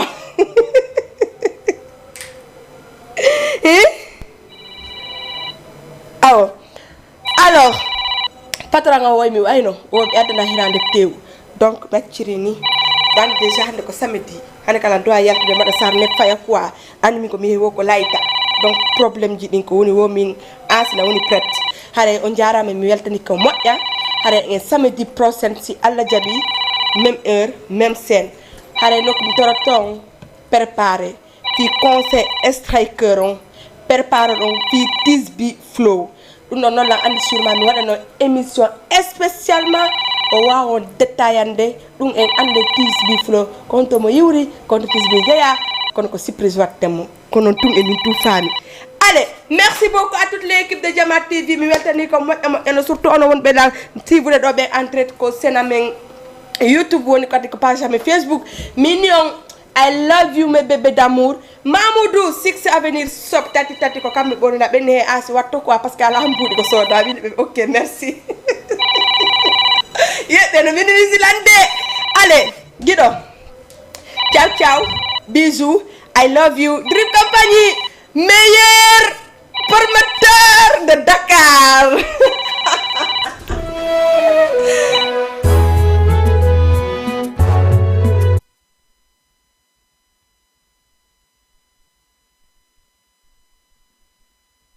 Eh? Awo. Alors, patron o woy mi wayno o mi addana hirande tew. Donc mi acciri ni. Dan déjà hande ko samedi. Hande kala doa yaltude mbaɗa sarne faya quoi. Andu mi ko mi yehi wo ko layta. Donc problème ji ɗin ko woni wo min, an sila woni prête. Haray on jaarama, mi weltani ko moƴƴa. Haray en samedi prochain si Allah jaɓi, même heure, même scène. Haray nokku mi torotto on préparé fi conseil striker on, préparé ɗon fi Tisbi Flow. Ɗum ɗon noon lan anndi sûrement mi waɗano émission spécialement o wawa on détaillande ɗum en annde Tisbi Flow, ko honto mo yiwri, ko honto Tisbi jeeya, kono ko surprise waɗten mo. Ko noon tun e min tun faami. Allez, merci beaucoup à toute l'équipe de Jama T V. Mi weltani ko moƴƴa moƴƴa no surtout ono wonɓe lan suivre ɗo ɓe en direct ko sena men YouTube woni kadi ko page amen Facebook. Mignon, I love you mes bébés d'amour. Mamoudou, Six Avenir Shop tati tati ko kamɓe ɓorina ɓen he asi watto quoi parce que ala mbuuɗi ko sooda wini ɓe ok merci. Yeɓɓe no mini misilande. Allez, giɗo. Ciao ciao. Bisous. I love you. Dream Company. Meilleur promoteur de Dakar.